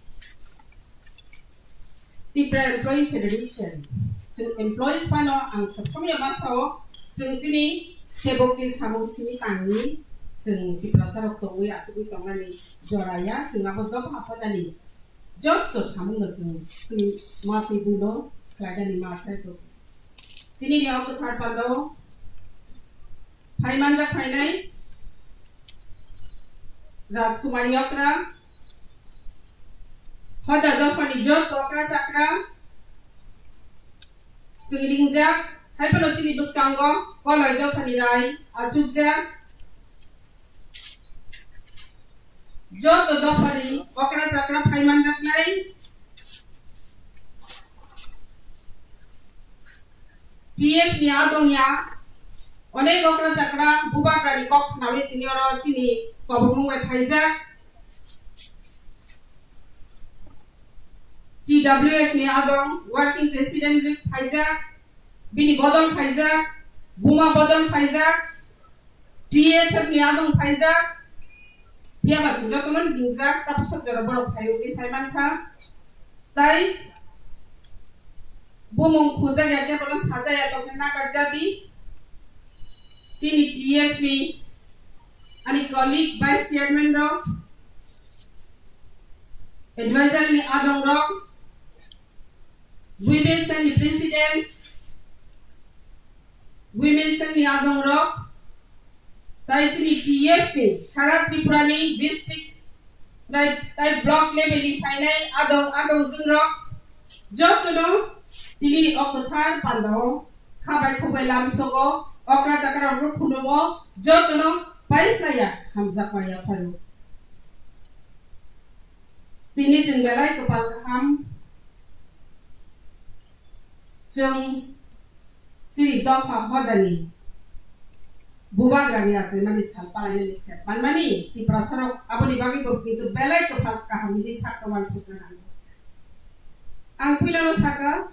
Tipra Employee Federation. Chwng employees phano ang sob somoi ma sao, chwng chini tebok ni samung simi tangwi chwng Tiprasa rok tongwi achugwi tongnani jora ya, chwng abo dopha hodani jotto samung no chwng twi ma twi dui no khlainani ma chai tongo. Tini ni o kwthar panda o phai manjak phainai Rajkumari okra, hodar dophani jotto okra chakra chwng ringjak, hai phano chini bwskango Koloi dophani rai achukjak, jotto dophani okra chakra phai manjaknai. T F ni adong ya, onek okra chakra bubagra ni kok khnawi tini oro chini kobokmung bai phaijak. T W F ni adong working president ri phaijak, bini bodol phaijak, buma bodol phaijak, T S F ni adong phaijak, phiya ba chwng jotono ringjak, ta bwswk jora borok phaiwi wngwi sai mankha. Tai bumung khunjak ya khe bono sajaya tongkhe nakarjadi. Chini T F ni ani colleague vice chairman rok, advisor ni adong rok, Women Cell ni President, Women Cell ni adong rok, tai chini T F ni sara Tripura ni district tai, tai block level ni phainai adong adong jwng rok jotono tini ni o kwthar panda o khabai khukbai lamsogo okra chakra rok phunuk o jotono pai phlaiya hamjakma yapharo. Tini chwng belai kwpal kaham. Chwng chini dopha hodani bubagrani achaimani sal palainani sep manmani Tiprasarok aboni bagwi bo kintu belai kwpal kaham hinwi sakno uansukna nango. Ang puilano saka,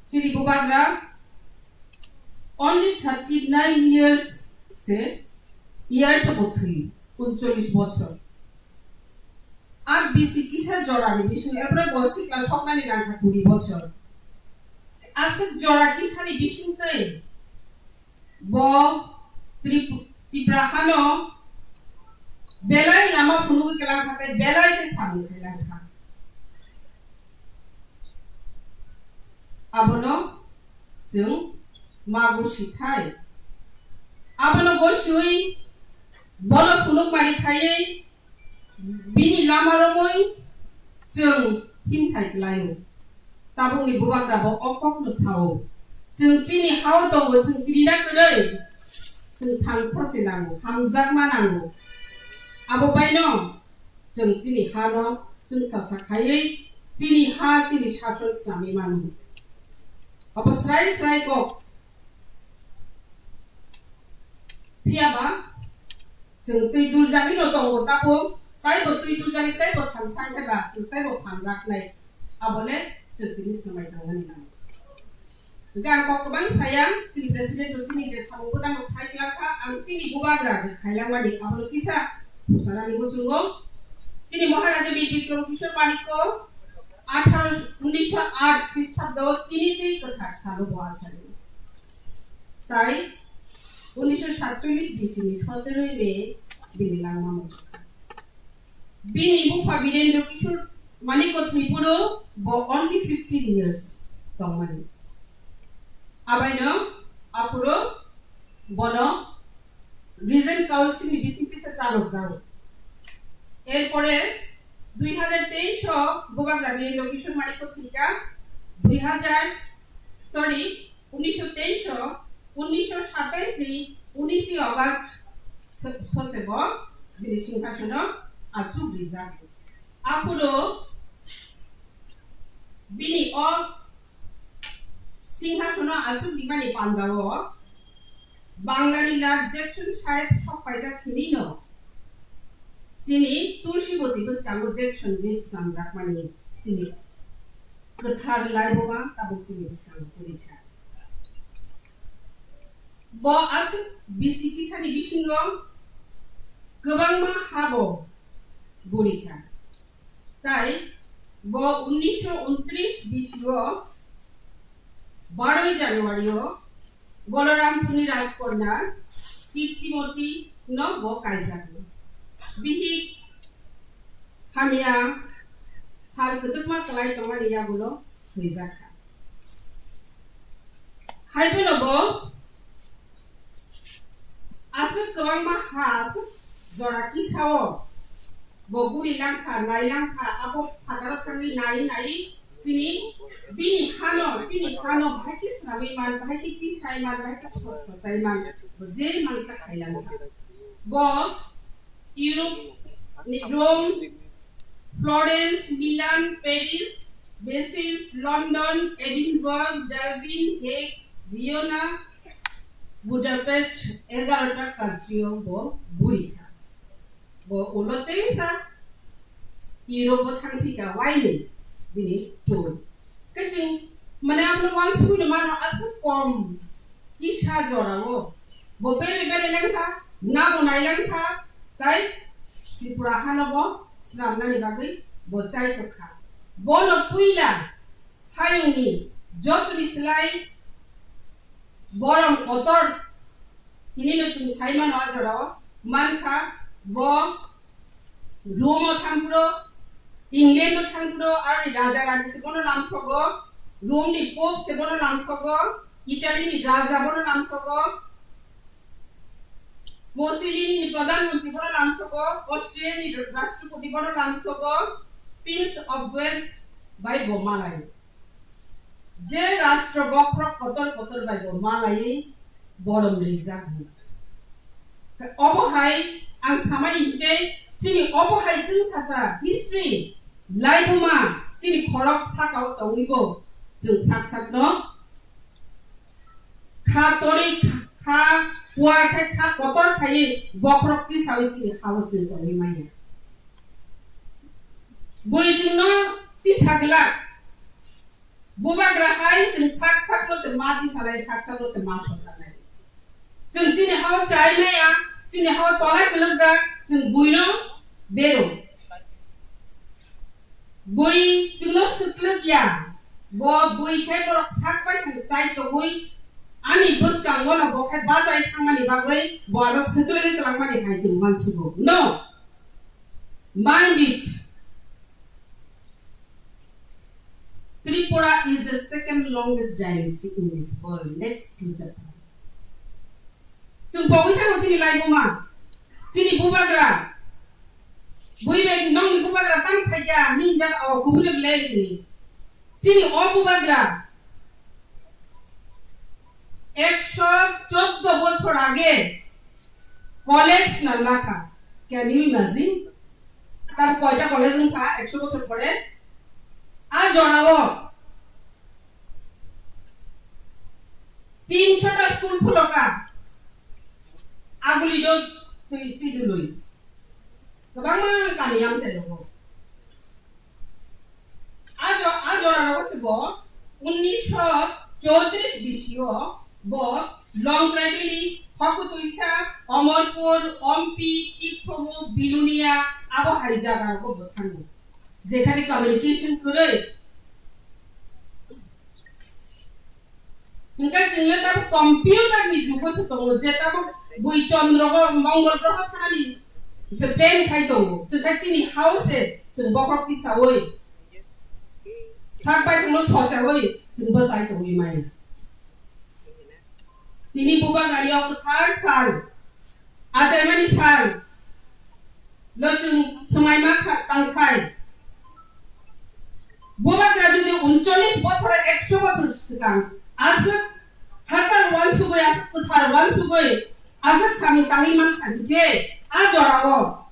chini bubagra only thirty nine years se, years bo thwi, uncholish bochor. A bisi kisa jorani bising, erpore bo sikla soknani nangkha kuri bochor. Aswk jora kisani bising twi bo Trip-, Tipra hano belai lama phunugwi kwlangkha tei belai khe samung khailangkha. Abono chwng ma gosi thai. Abono gosiwi bono phunukmani khaiwi bini lama romwi chwng himthai klaio. Tabukni bubagra bo o kokno sao. Chwng chini hao tongo, chwng kirina kwrwi, chwng thansa se nango, hamjakma nango. Abo baino chwng chini hano chwng sasa khaiwi chini ha chini sason snamwi mano. Abo srai srai kok. Phiya ba chwng twi duljagwi no tongo, tabo taibo twi duljagwi taibo thansa khe ba chwng taibo phan raknai, abole chwng tini swmai tangmani nango. Hwnkhe ang kok kwbang saya, chini president bo chini je samung bwtang rok sai kwlak kha, ang chini bubagra je khailangmani abono kisa phusanani muchungo. Chini Maharaja Bir Bikram Kishore Manikko Atharo, unisho aat Khristhabdo tini tei kwthar salo bo achari. Tai unisho satchollish bisini soteroi May bini langma muchukha. Bini bupha Birendra Kishore Manikya thwiphuru bo only fifteen years tongmani. Abaino aphuru bono Regent Council ni bising kisa chalok jago. Erpore dui hajar teis o Bubagra Birendra Kishore Manikya thwikha, dui hajar, sorry, unisho teis o, unisho satais ni unishe August so-, sosebo bini singhasono achuk rijak. Aphuru bini o singhasono achuk rimani pandao Banglani Lord Jackson Saheb sok paijak hinino chini Tulsiboti bwskango Jackson Gate swnamjakmani chini kwthar laibuma tabuk chini bwskango kwrwikha. Bo aswk bisi kisani bisingo kwbangma habo burikha. Tai bo unisho untris bisio baroi January o Bolorampurni Rajkanya Kirtimoti no bo kaijakgo. Bihik hamya sal kwtwkma kwlai tongmani yagulo thwijakha. Haiphano bo aswk kwbangma ha aswk jora kisao bo guri langkha, nai langkha, abo phataro thangwi nai nai chini bini hano, chini hano bahai khe swnamwi man, bahai khe tisai man, bahai khe chot chot chai man, bo je mansa khai langkha. Bo Europe ni Rome, Florence, Milan, Paris, Brussels, London, Edinburgh, Dublin, Hague, Vienna, Budapest, egarota country o bo burikha. Bo ulo teisa Europe o thangphika waini bini tour. Khe chwng mane abono uansukwi no mano aswk kom kisa jorao bo bere bere lengkha, nabo nai lengkha, tai Tripura hano bo swnamnani bagwi bo chai tongkha. Bono puila hayungni jotoni slai borom kotor hinino chwng sai mano a jorao mankha bo Rome o thangphuru, England o thangphuru, aroni raja rani se bono lamsogo, Rome ni pope se bono lamsogo, Italy ni raja bono lamsogo, Mussolini ni pradhan mantri bono lamsogo, Austria ni rashtrapati bono lamsogo, Prince of Wales bai bo malai. Je rashtra bokhorok kotor kotor bai bo malaiwi borom rijak. Obo hai ang samani hinkhe chini obo hai chwng sasa history laibuma chini khorok sakao tongwi bo chwng sak sakno kha torwi kha, kha kuar khai kha kotor khaiwi bokhorok tisawi chini hao chwng tongwi manya. Bui chwngno tisa glak. Bubagra hai chwng sak sakno se ma tisanai, sak sakno se ma sojanai. Chwng chini hao chai maya, chini hao tolai kwlwkjak, chwng buino bero. Bui chwngno swklwk ya, bo bui khe borok sak bai thang chai togwi ani bwskango no bo khe bachai thangmani bagwi bo aro swklwgwi kwlangmani hai chwng uansugo. No, mind it. Tripura is the second longest dynasty in this world, next to Japan. Chwng pogwi thango chini laibuma, chini bubagra. Bui bai nongni bubagra tang phaikha, hinjak o kubune belai hini. Chini o bubagra ekso choddo bochor age college na lakha. Can you imagine? Tar koita college wngkha ekso bochor pore? A jorao tinsho ta school phuloka. Aguli do twi, twi dului. Kwbangma kami amchai rogo. A jo-, a jora rogo se bo unnisho chowtrish bisio bo Longtraibili, Hokutwisa, Omorpur, Ompi, Tipthomu, Bilunia, abo hai jaga rogo bo thango. Jekhane communication kwrwi. Hwnkhe chwngno tabuk computer ni jugo se tongo, je tabuk bui chondro go mongol groho thanani se plan khai tongo. Chwngkhe chini hao se chwng bokhok tisaui sak bai tongno sochaui chwng bwchai tongwi maya. Tini bubagrani o kwthar sal, achaimani sal, lo chwng swmaima kha-, tangthai. Bubagra jodi uncholish bochor, ekso bochor swkang aswk thasal wansugwi, aswk kwthar wansugwi, aswk samung tangwi mankha hinkhe, a jorao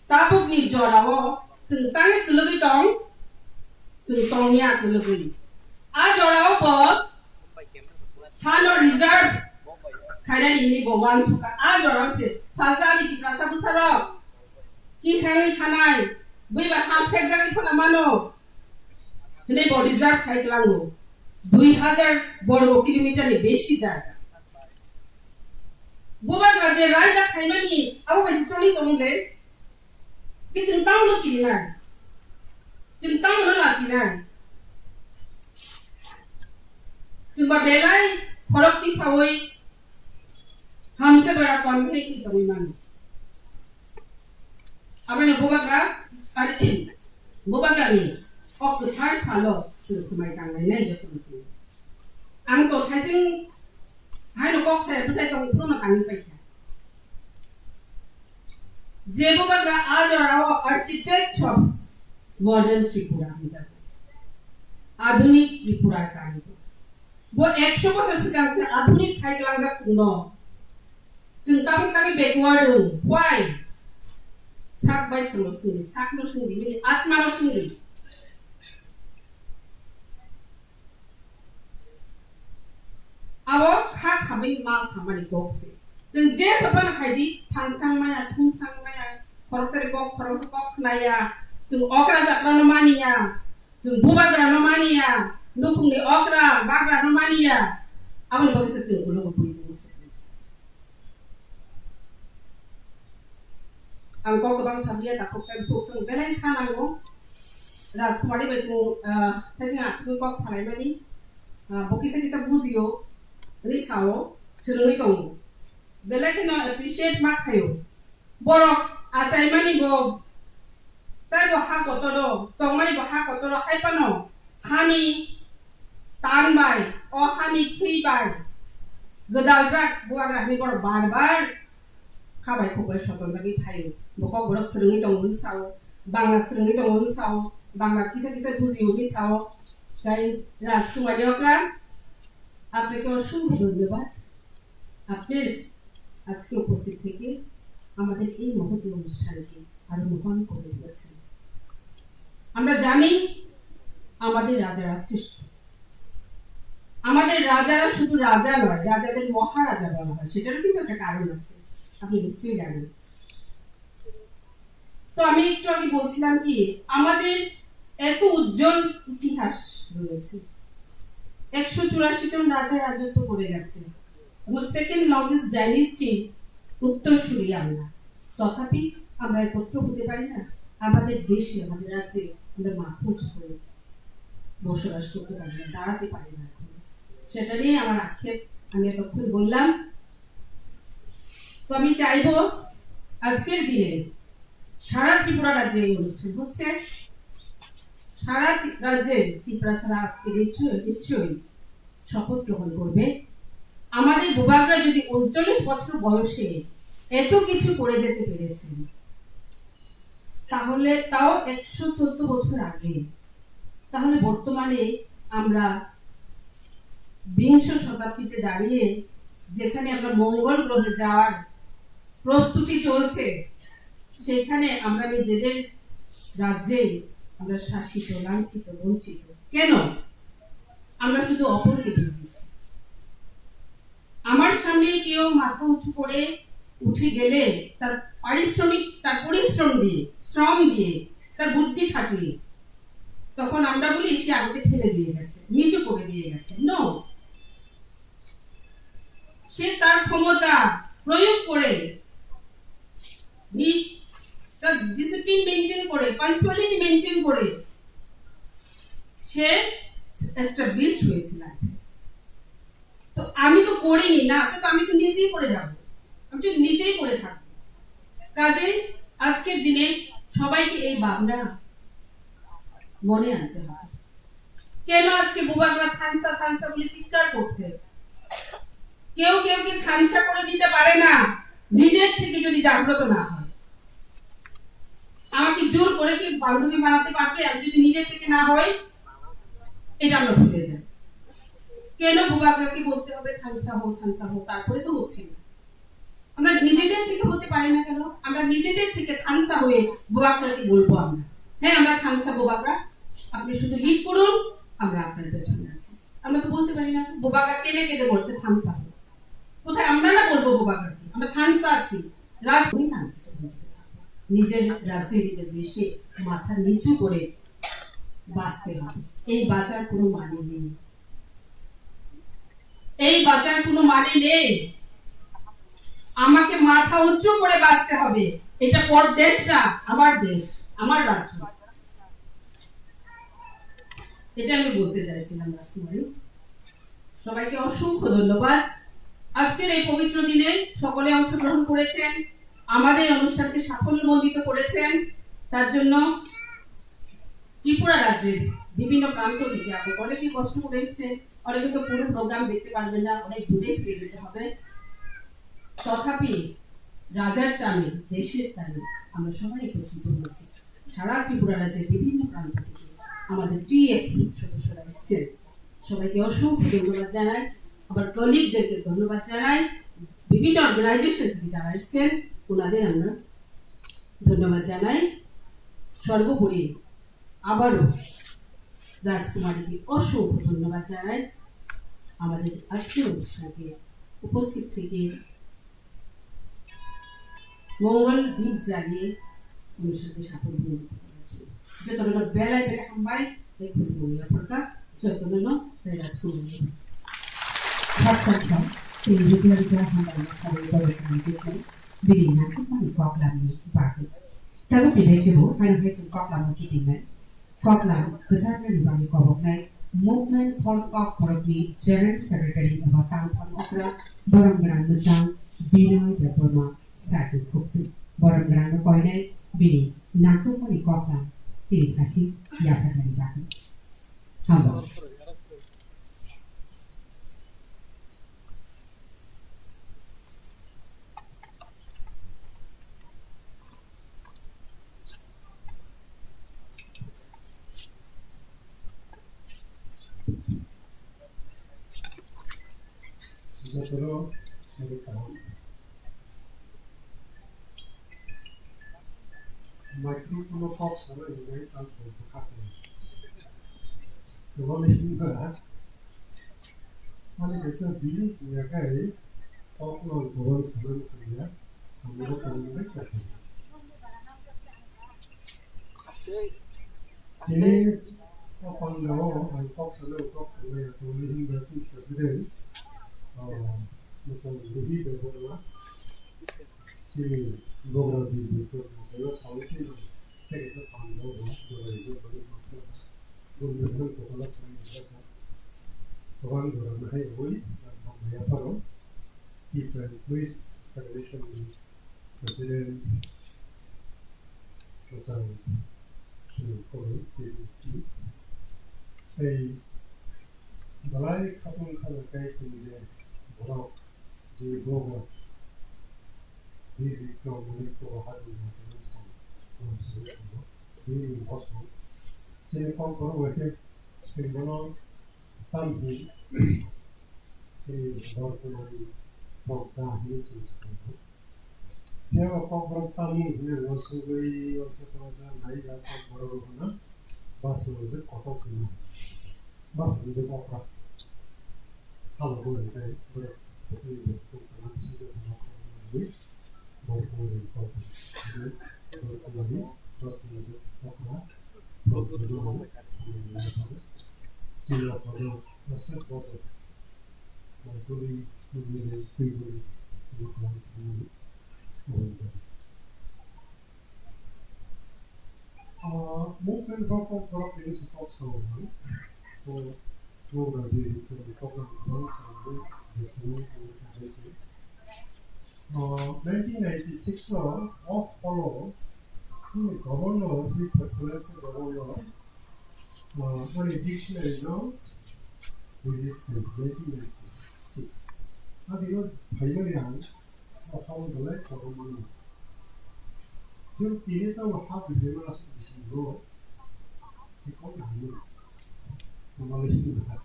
Tabukni jorao chwng tangwi kwlwgwi tong, chwng tongya kwlwgwi. A jorao bo hano reserve khainani hwnwi bo uansukha. A jorao se sajani Tiprasa bwsarok kisangwi thanai, buiba ha sekjagwi phano mano. Hwnwi bo reserve khai kwlango, dui hajar borgo kilometer ni besi jaga. Bubagra je raida khaimani abo bai se choli tong le, ki chwng tamo no kirinai, chwng tamo no lachinai, chwng ba belai khorok tisaui hamse bara convey ni tongwi mano. Aboni bubagra, ari, bubagrani o kwthar salo chwng swmai tanglainai jotono twi. Ang to thaising haino kok saya bwsai tong phano tangwi paikha. Je bubagra a jorao architect of modern Tripura hinjago. Adhunik Tripura karigo. Bo ekso bochor swkang se adhunik khai kwlangjak chwngno. Chwng tabuk tangwi backward wng. Why? Sak bai thwngno swngdi, sakno swngdi, nini atmano swngdi. Abo kha khamwi mal samani kok se. Chwng je sapan khaidi, thangsang maya, thungsang maya, khoroksari kok, khoroksa kok khnaya, chwng okra jakrano maniya, chwng bubagrano maniya, nukhungni okra bagrano maniya, aboni bagwi se chwng kuno bo buichung se. Ang kok kwbang sabliya, takhuk khe bukhuk chwng belai kha nango. Rajkumari bai chwng, ah, thaising achugwi kok salaimani, ah, bo kisa kisa bujio, hwnwi sao, swrwngwi tongo. Belai kheno appreciate ma khaio. Borok achaimani bo, tei bo ha kotoro, tongmani bo ha kotoro, hai phano hani tan bai, o hani thwi bai gwdaljak bubagra hinwi borok bar bar kha bai khuk bai sotonjagwi phaio. Bo kok borok swrwngwi tongo hwnwi sao, Bangla swrwngwi tongo hwnwi sao, Bangla kisa kisa bujio hwnwi sao. Tei Rajkumari Okra, আপনাকে অসংখ্য ধন্যবাদ। আপনার আজকে উপস্থিত থেকে আমাদের এই মহতী অনুষ্ঠানকে আরো মহান করে তুলেছেন। আমরা জানি আমাদের রাজারা শ্রেষ্ঠ, আমাদের রাজারা শুধু রাজা নয়, রাজাদের মহারাজা বলা হয়, সেটারও কিন্তু একটা কারণ আছে, আপনি নিশ্চয়ই জানেন। তো আমি একটু আগে বলছিলাম কি, আমাদের এত উজ্জ্বল ইতিহাস রয়েছে, একশো চুরাশি জন রাজা রাজত্ব করে গেছে এবং সেকেন্ড লংগেস্ট ডাইনেস্টি উত্তরসূরি আমরা। তথাপি আমরা একত্র হতে পারি না, আমাদের দেশে, আমাদের রাজ্যে আমরা মাথা উঁচু করে বসবাস করতে পারি না, দাঁড়াতে পারি না এখন। সেটা নিয়ে আমার আক্ষেপ আমি এতক্ষণ বললাম। তো আমি চাইবো আজকের দিনে সারা ত্রিপুরা রাজ্যে এই অনুষ্ঠান হচ্ছে, সারা তি-, রাজ্যে তিপ্রাসারা আজকে নিশ্চয়ই, নিশ্চয়ই শপথ গ্রহণ করবে। আমাদের বুবাগ্রা যদি ঊনচল্লিশ বছর বয়সে এত কিছু করে যেতে পেরেছেন, তাহলে তাও একশো চোদ্দ বছর আগে, তাহলে বর্তমানে আমরা বিংশ শতাব্দীতে দাঁড়িয়ে যেখানে আমরা মঙ্গল গ্রহে যাওয়ার প্রস্তুতি চলছে, সেখানে আমরা নিজেদের রাজ্যেই আমরা শাসিত, লাঞ্ছিত, বঞ্চিত। কেন? আমরা শুধু অপরকে দোষ দিচ্ছি। আমার সামনে কেউ মাথা উঁচু করে উঠে গেলে তার পারিশ্রমিক, তার পরিশ্রম দিয়ে, শ্রম দিয়ে, তার বুদ্ধি খাটিয়ে, তখন আমরা বলি, "সে আমাকে ঠেলে দিয়ে গেছে, নিচু করে দিয়ে গেছে।" No, সে তার ক্ষমতা প্রয়োগ করে নি-, তার ডিসিপ্লিন মেনটেন করে, পাঞ্চুয়ালিটি মেনটেন করে সে এস্টাবলিশড হয়েছে লাইফে। তো আমি তো করিনি না, তো আমি তো নিচেই পড়ে যাব, আমি তো নিচেই পড়ে থাকবো। কাজেই আজকের দিনে সবাইকে এই ভাবনা মনে আনতে হবে। কেন আজকে বুবাগরা থানসা থানসা বলে চিৎকার করছে? কেউ কেউ কি থানসা করে দিতে পারে না, নিজের থেকে যদি জাগ্রত না হয়। আমাকে জোর করে কি বান্ধবী বানাতে পারবে, আমি যদি নিজের থেকে না হয়? এটা আমরা ভুলে যাই। কেন বুবাগরাকে বলতে হবে থানসা হো, থানসা হো, তারপরে তো হচ্ছে না। আমরা নিজেদের থেকে হতে পারি না কেন? আমরা নিজেদের থেকে থানসা হয়ে বুবাগরাকে বলবো আমরা, হ্যাঁ, আমরা থানসা বুবাগরা, আপনি শুধু লিড করুন, আমরা আপনার পেছনে আছি। আমরা তো বলতে পারি না বুবাগরা কেঁদে কেঁদে বলছে থানসা হো। কোথায় আমরা না বলবো বুবাগরাকে? আমরা থানসা আছি, রাজ আমি লাঞ্ছিত বঞ্চিত থাকবো। নিজের রাজ্যে, নিজের দেশে মাথা নিচু করে বাঁচতে হবে। এই বাঁচার কোনো মানে নেই, এই বাঁচার কোনো মানে নেই। আমাকে মাথা উঁচু করে বাঁচতে হবে। এটা পর দেশটা, আমার দেশ, আমার রাজ্য। এটা আমি বলতে চাইছিলাম রাজকুমারী। সবাইকে অসংখ্য ধন্যবাদ। আজকের এই পবিত্র দিনে সকলে অংশগ্রহণ করেছেন, আমাদের অনুষ্ঠানকে সাফল্যমণ্ডিত করেছেন, তার জন্য ত্রিপুরা রাজ্যের বিভিন্ন প্রান্ত থেকে আপনি অনেকেই কষ্ট করে এসেছেন, অনেকে তো পুরো প্রোগ্রাম দেখতে পারবেন না, অনেক দূরে ফিরে যেতে হবে। তথাপি রাজার টানে, দেশের টানে আমরা সবাই একত্রিত হয়েছি। সারা ত্রিপুরা রাজ্যের বিভিন্ন প্রান্ত থেকে আমাদের টিএফ সদস্যরা এসেছেন, সবাইকে অসংখ্য ধন্যবাদ জানাই। আমার কলিগদেরকে ধন্যবাদ জানাই, বিভিন্ন অর্গানাইজেশন থেকে যারা এসেছেন ওনাদের আমরা ধন্যবাদ জানাই। সর্বোপরি আবারও রাজকুমারীকে অসংখ্য ধন্যবাদ জানাই আমাদের আজকের অনুষ্ঠানকে উপস্থিত থেকে মঙ্গল দীপ জ্বালিয়ে অনুষ্ঠানকে সাফল্যমণ্ডিত করার জন্য। Jotono no belai belai hambai, tei khulumung yapharkha jotono no, tei Rajkumar no. Khaksa kha, tei rikla rikla hambai yapharwi borok nangjakmani bini nangkukmani koklamni bagwi. Tabukni bechebo, ano hai chwng koklamo kitingnai. Koklam kwcharnani bagwi koboknai Movement for Kokborokni General Secretary eba tangphang okra borok gwnang mwchang Binoy Debbarma sakni khuktwi borok gwnangno koinai bini nangkukmani koklam chini khasi yapharnani bagwi. Hambai. Jotono sari kaham. Microphone o kok sana hinwi ang phone bwkha khe. Kwbangma himba ani kaisa bini yakai kokno ang kwbang sana swngya, samano tongmani kok. Tini o panda o ang kok sana kok kwbangma tongmani himba chini president, ah, Mister Ruhi Debbarma. Chini bogra bini kok masa sawi tini tei kaisa panda o jora rijak mani kok. Bumrwkno kokolok khlai rijak kha. Kwbang jora no hai rwui ang bangma yapharo Tipra Employees Federation ni President Rwchang Sunil Koloi, T F F T. Tei belai khatung khajaknai chini je borok, je bogra, Bir Bikram Malik Kobo Hadwi Rwchang Song, Rwchang Song, bini bosong. Chini Kokborok bai khe chwng bono tamni chini Borkumari Bokda hinwi chwng swkang kha. Phiya ba Kokborok tamni hwnwi uansugwi uansuk kwmasa nai ya Kokborok rok hwnna bwsajwk kotor se ma. Bwsajwk okra. Abo bo hwnkhai borok kwthwini borok tongthokma bwsajwk okra hwnwi Borkumari Kokborok. Borkumari bwsajwk okra. Borkumari chini okra aswk bojor. Borkumari, Borkumari, Borkumari, chini okra. Uh, movement for Kokborok ini support so, so program di program program so, uh, nineteen ninety-six o of polo sini governor, his excellency governor, uh, ani dictionary no release khlai nineteen ninety-six. Adi no phaimani ang o hao belai korom mano. Khe tini tamo ha biphima bisingo sikok nangmani. Tongmani himha.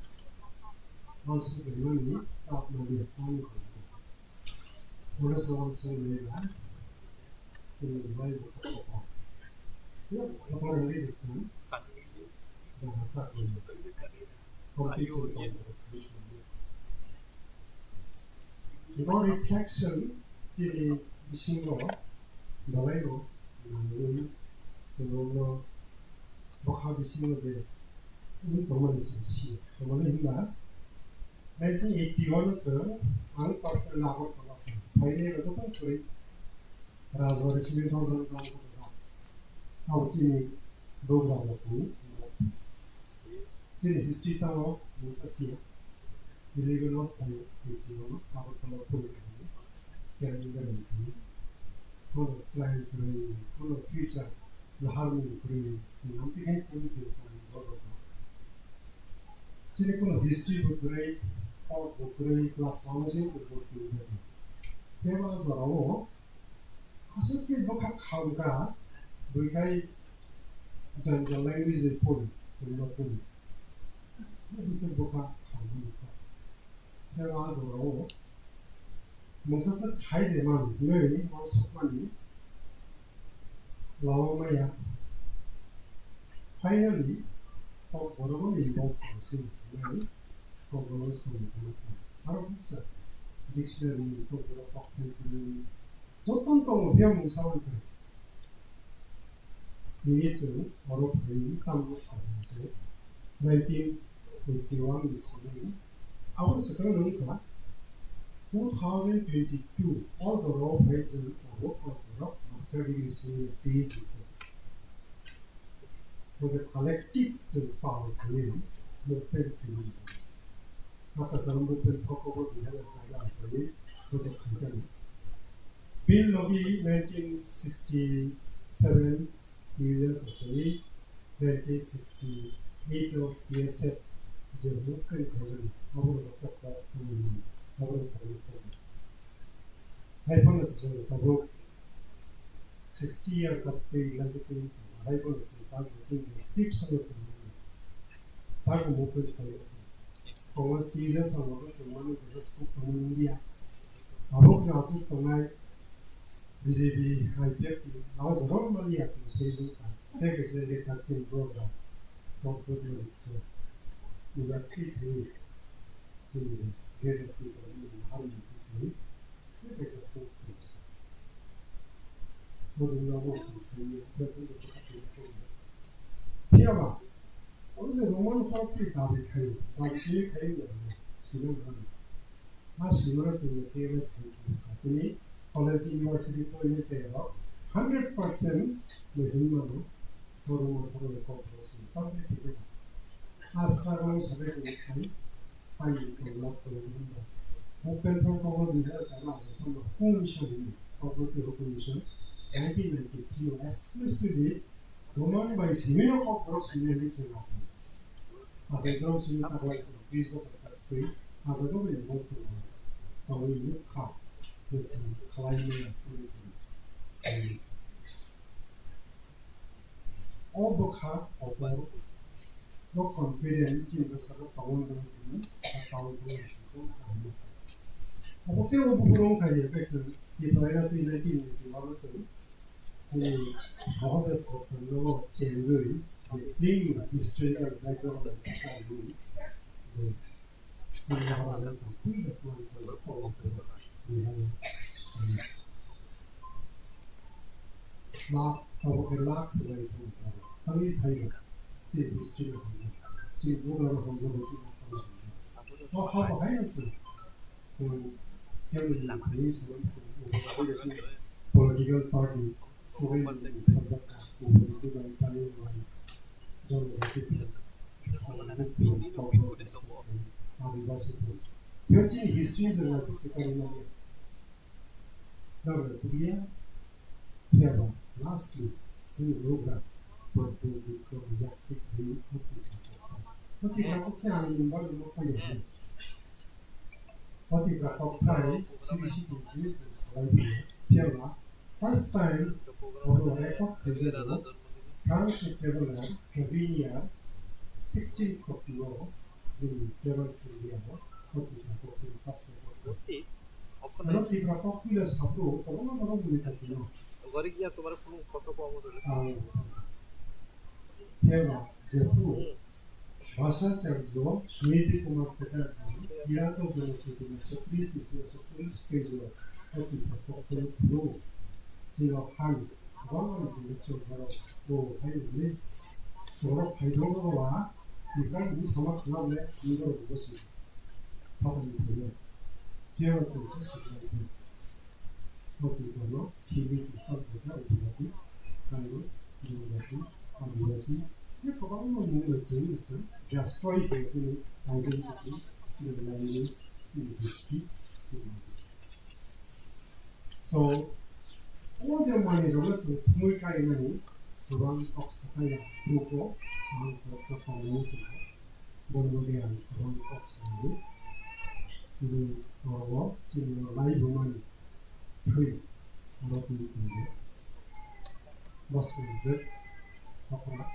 Ang sugrimani tapmani ani korom. Mona sawan sung leba. Sung leba ibu kopo. Ya, kopo rangge jisung. Dah hata kopo. Kopi sung kopo. Bo reflection chini bisingo belai no nangwi chwngno bwkha bisingo je wng tongmani chwng sio. Tamani hwnba nineteen eighty-one o chwng ang personal Agartala phainai rok joto kwrwi Rajbari simi thong thong thong thong thong. Abo chini bugrang rokni chini history tamo mungsa siya. Illegal of Agartala puri kani, kani berai kani. Kono plan kwrwi, kono future lahar mung kwrwi, chini amtwi khe kwrwi kwrwi kani borok rok. Chini kono history bo kwrwi, thought bo kwrwi, class one sing se bo kwrwi jadi. Tei ma jorao aswk khe bwkha kha wngkha, bwrwi khai jani jani language bai pori, chwngno pori. Bwswk bwkha kha wngkha. Tei o jorao mungsa se khai de man hinwi uansukmani lama maya. Finally, kok borok no involve khaisi hinwi kok borok no song khaisi. Aro buksa dictionary ni kok borok kok khai kwrwi. Joto no tongo, phiya mungsa bai kwrwi. Nini chwng oro phai tamo kok nineteen eighty-one ni simi. Aboni swkang no wngkha two thousand twenty-two o jorao phai chwng abo kok borok master degree simi P H D kok. Bo je collective chwng power khlaiwi movement khlaiwi. Mata chwng movement kok kok bo bihar jaga asai boto khaikha. Bini logi nineteen sixty-seven U S asai, nineteen sixty-eight o T S F je movement khlaimani abo baksa kok khlaiwi abo kok khlaiwi. Hai phano chwng tabuk sixty year ka twi lagi twi hai bo se ta bo chwng je script sa bo chwng mani. Ta bo movement khlai. Congress T S ang bo chwng mani kaisa scope tong India. Tabuk je aswk tongnai B J P, I P F T, abo jorok mani ya chwng tei bo ka. Tei kaisa le ka twi bo ba. Tok tok le ko. Ni ba twi twi. Chwng je ge twi ko ni ha ni twi. Phiyaba, o je Roman Catholic dabi khayo, dabi simi khayo ya, simi mano. Ma simi no chwng T M S khayo, tini college, university, poine chayaro, hundred percent no himano. Borok borok kok borok sini public khe kok. Aswk ang sabai tini khai, ani kok lok kok ni hwnba. Open for kok ni hwnba chama aswk kok ni commission ni, kok ni commission, nineteen ninety-three o exclusively Roman bai simi no kok borok sini hwnwi chwng aswk. Aswk borok sini taklai chwng bis bosor tak twi aswk kok ni bok tong. Kok ni nuk kha, khlai ni ya, kok ni. O bwkha obo no confident chini bwskango tongo hwnwi tongmani, abo tei o buphuru wngkha, hwnkhe chwng Tipraina twi nineteen ninety-one o chwng chini Sahadev Gautam no chengwi, je chini historical background bai kha, je Ma, abo khe lak swlai thung. Thangwi phai rw. Chini history no hamjak. Chini bugra no hamjak, chini bugra no hamjak. O ha bo hai se. Chwng family ni phai se, political party. Student ni phaljak kha, Upajati bai Payung bai, Jonojati bai, Adibasi bai. Yo chini history jora bichikari manya. Dawai kuliya, phiya ba last week chini program Prabhu Bikram Yakti Bhai Hoti Kakok. Hoti Kakok khe ang number number kaya. Hoti Kakok thai C B C T G salai phiya ba first time oro record khaijak France traveler Cavinia sixteen forty o bini travel India o hoti Kakok ni first record. Ano Tipra kok puila saphuru kwbangma borok bini kasino. Gori giya tomar phone kotho ko amo dole. Ang phema jephuru Bhasha Charjo, Suniti Kumar Chatterjee, Kirato Jono Chetuna, Sokris Nisina, Sokris Keijo, o Tipra kok puila phuru. Chino han, kwbangma bini chongharo, o hai ni borok hai dong ba, Tipra ni sama khna le, ni borok bosi. Phatarni phaiwi kebo chwngsa swkang khe. Hokni kono khibwi chwng kok bwkha Upajati, Kaiwi, Jonojati, Adibasi, tei kwbangma mung bai chwng chwng destroy khe chini identity, chini language, chini history, chini. So, o je manwi rokno chwng thumwi kaimani kwbang kok saphai ya, buko ang kok saphai ya. Bono bagwi ang kwbang kok sanai. Tini oro chini o laibumani thwi oro tini tongo. Bwskangjak okra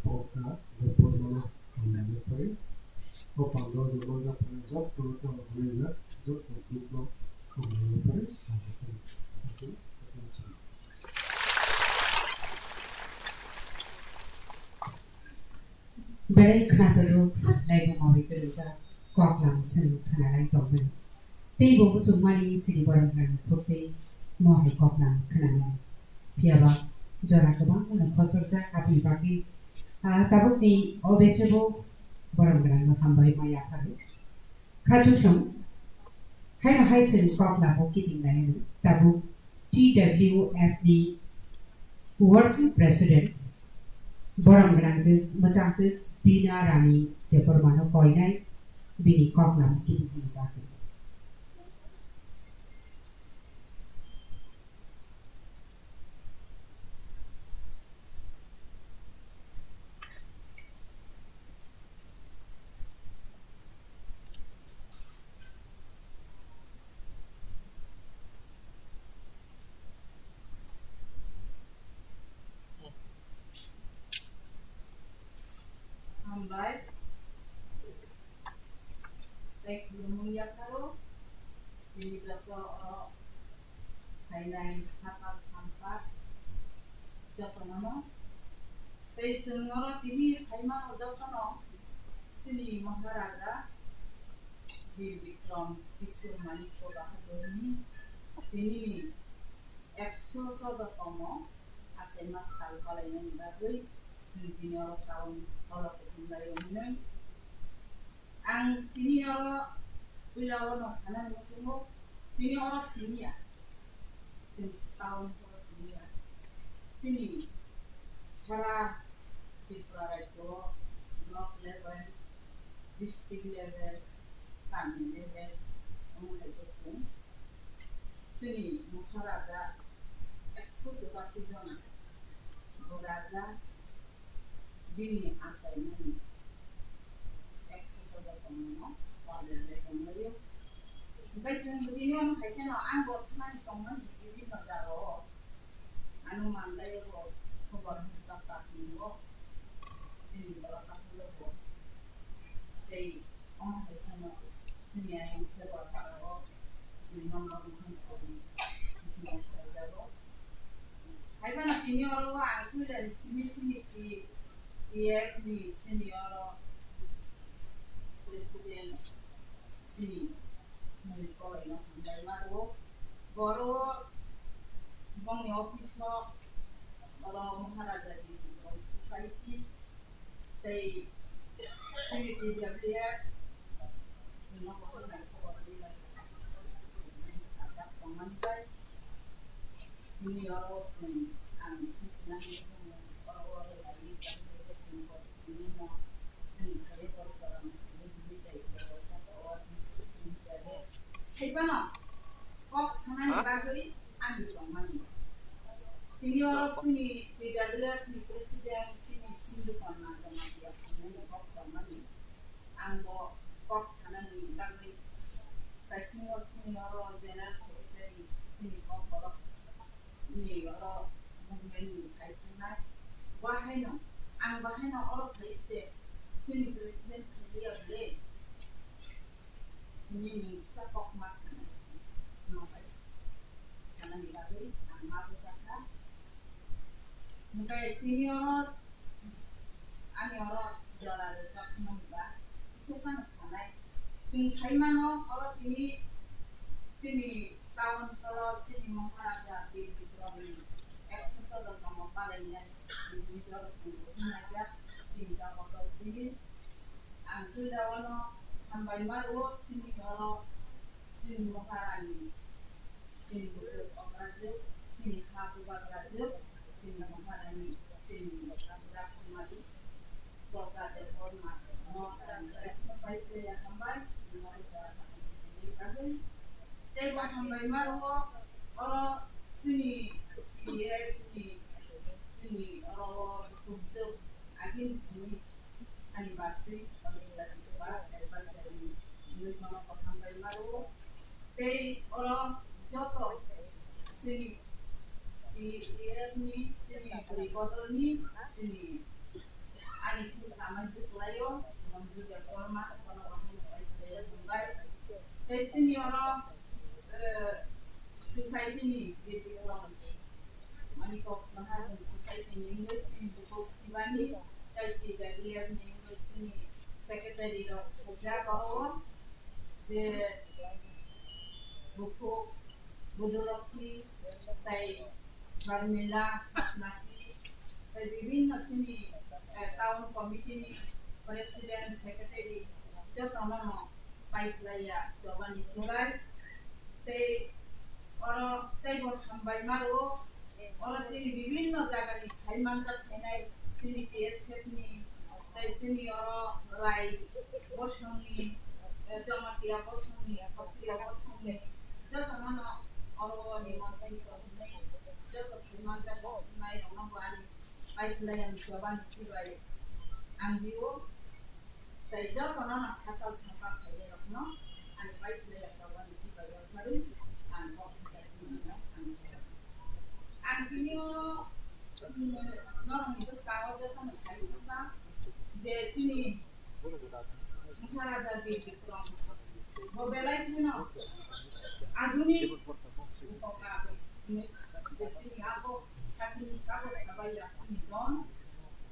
bokha bopor bono hamjak pai. O pando je manjak pai, jotto no tamo hamjak, jotto dukno hamjak pai. Sasi sasi. Belai khwnathok rok laibuma bai kwrwngjak koklam chwng khwnalai tongmani. Tei bo muchungmani chini borok rang phurtwi mo hai koklam khwnamani. Phiya ba jora kwbangma no khochorjak aboni bagwi, ah, tabukni o bechebo borok rang no hambai ma yapharo. Khachuksong, haino hai chwng kok labo kiting lainani tabuk T W F ni Working President, borom gwnangjwk, mwchangtwk Bina Rani Debbarmano koinai bini kok labo kiting hwnwi bagwi. Hambai. Tei khulumung yapharo, tini joto oro phainai hachal sampha jotono no. Tei chwng oro tini saimano jotono chini Maharaja Bir Bikram Kishore Manikya Bahadurni tini ekso choudo tomo achaima sal palainani bagwi chwng tini oro town hall o kuthumlai rwmani. Ang tini oro puila o no sanani muchungo, tini oro siniya, chwng town hall o siniya, chini sara Tripura rajyo o block level, district level, kami level, omo hai khe chwng chini Maharaja ekso churasi jona bo raja bini achaimani ekso choudo tongmano order le tonglaio. Hwnkhe chwng bwdino hai kheno ang bo thani tongmani bibinno jagao. Ano manlai bo khobor hwnka kathwingo, chini borok kathwilo bo. Tei omo hai kheno chini ayang khe bo parao dui number mohan kobni bisingo khlaijago. Haiphano tini oro o ang puilani simi simi P F ni sini oro president chini Murikolaino hambai maro. Boro bongni office o oro Maharaja Giri Society tei chini T W F no kotor nai kotor ri nai sajak tongmani bai. Tini oro chwng ang tini sinani oro oro lai tini no chwng kare oro chwng tini tini tai oro tini jare. Hai phano kok sanani bagwi ani tongmani. Tini oro chini P W F ni president chini Sindhu Panna Jamatia phano kok tongmani. Ang bo kok sanani bagwi kaisingo chini oro general secretary chini kok borok ni oro movement ni sai thangnai. Bo haino, ang bo haino oro phai se chini president phai liya le. Nini kisa kok ma sanai. No bai. Sanani bagwi ang ma bwsa kha. Hwnkhe tini oro ani oro jora rwchapmani ba kisa sano sanai. Chwng sai mano oro tini chini town hall o chini Maharaja Bir Bikram ni ekso sodor tongma palainai tini jora chwng bo hwnlaijak chini town hall o tini. Ang puila wano hambai ma rwo chini oro chini Maharani, chini bukhuk okrajwk, chini ha bubagrajwk, chini Maharani, chini Rajkumari, Durga Debbarma, Maharani, Rajkumari, hambai, hambai, hambai, hambai, hambai. Tei bo hambai ma rwo oro chini P F ni, chini oro bukhukjwk agini simi. Ani basi, ba advisor ni wngwi bono kotham bai ma rwo. Tei oro joto chini P F ni, chini bwrwi bodol ni, chini ani khe samajik kwlaio, Manju Debbarma, bono kotham bai kwlaio hambai. Tei chini oro, eh, society ni Manikok Mahajan Society ni wngwi chini bukhuk Sibani, tei T W F ni wngwi chini secretary rok khojak oro, je bukhuk Budulokhi, tei Sharmila, Sapnati, tei bibhinno chini, eh, town committee ni president, secretary, jotono no pai phlaiya chobani sibai. Tei oro teibo hambai ma rwo. Oro chini bibhinno jagani phai manjak phainai chini P S F ni, tei chini oro Rai bosongni, eh, Jamatia bosongni, Khatriya bosongni, jotono no oro ni manthai tongmani, joto phai manjak tongnai rokno bo ani pai phlai ang chobani sibai ang bio. Tei jotono no thasal songkar khairokno ang pai phlai achobani sibai rok pharwi ang kok khairokno ang sai. Ang tini oro, mm, norokni bwskango jotono sai wngkha je chini Maharaja Bir Bikram bo belai kheno adhunik upokar hinwi je chini abo sasini sabo sabai ya chini don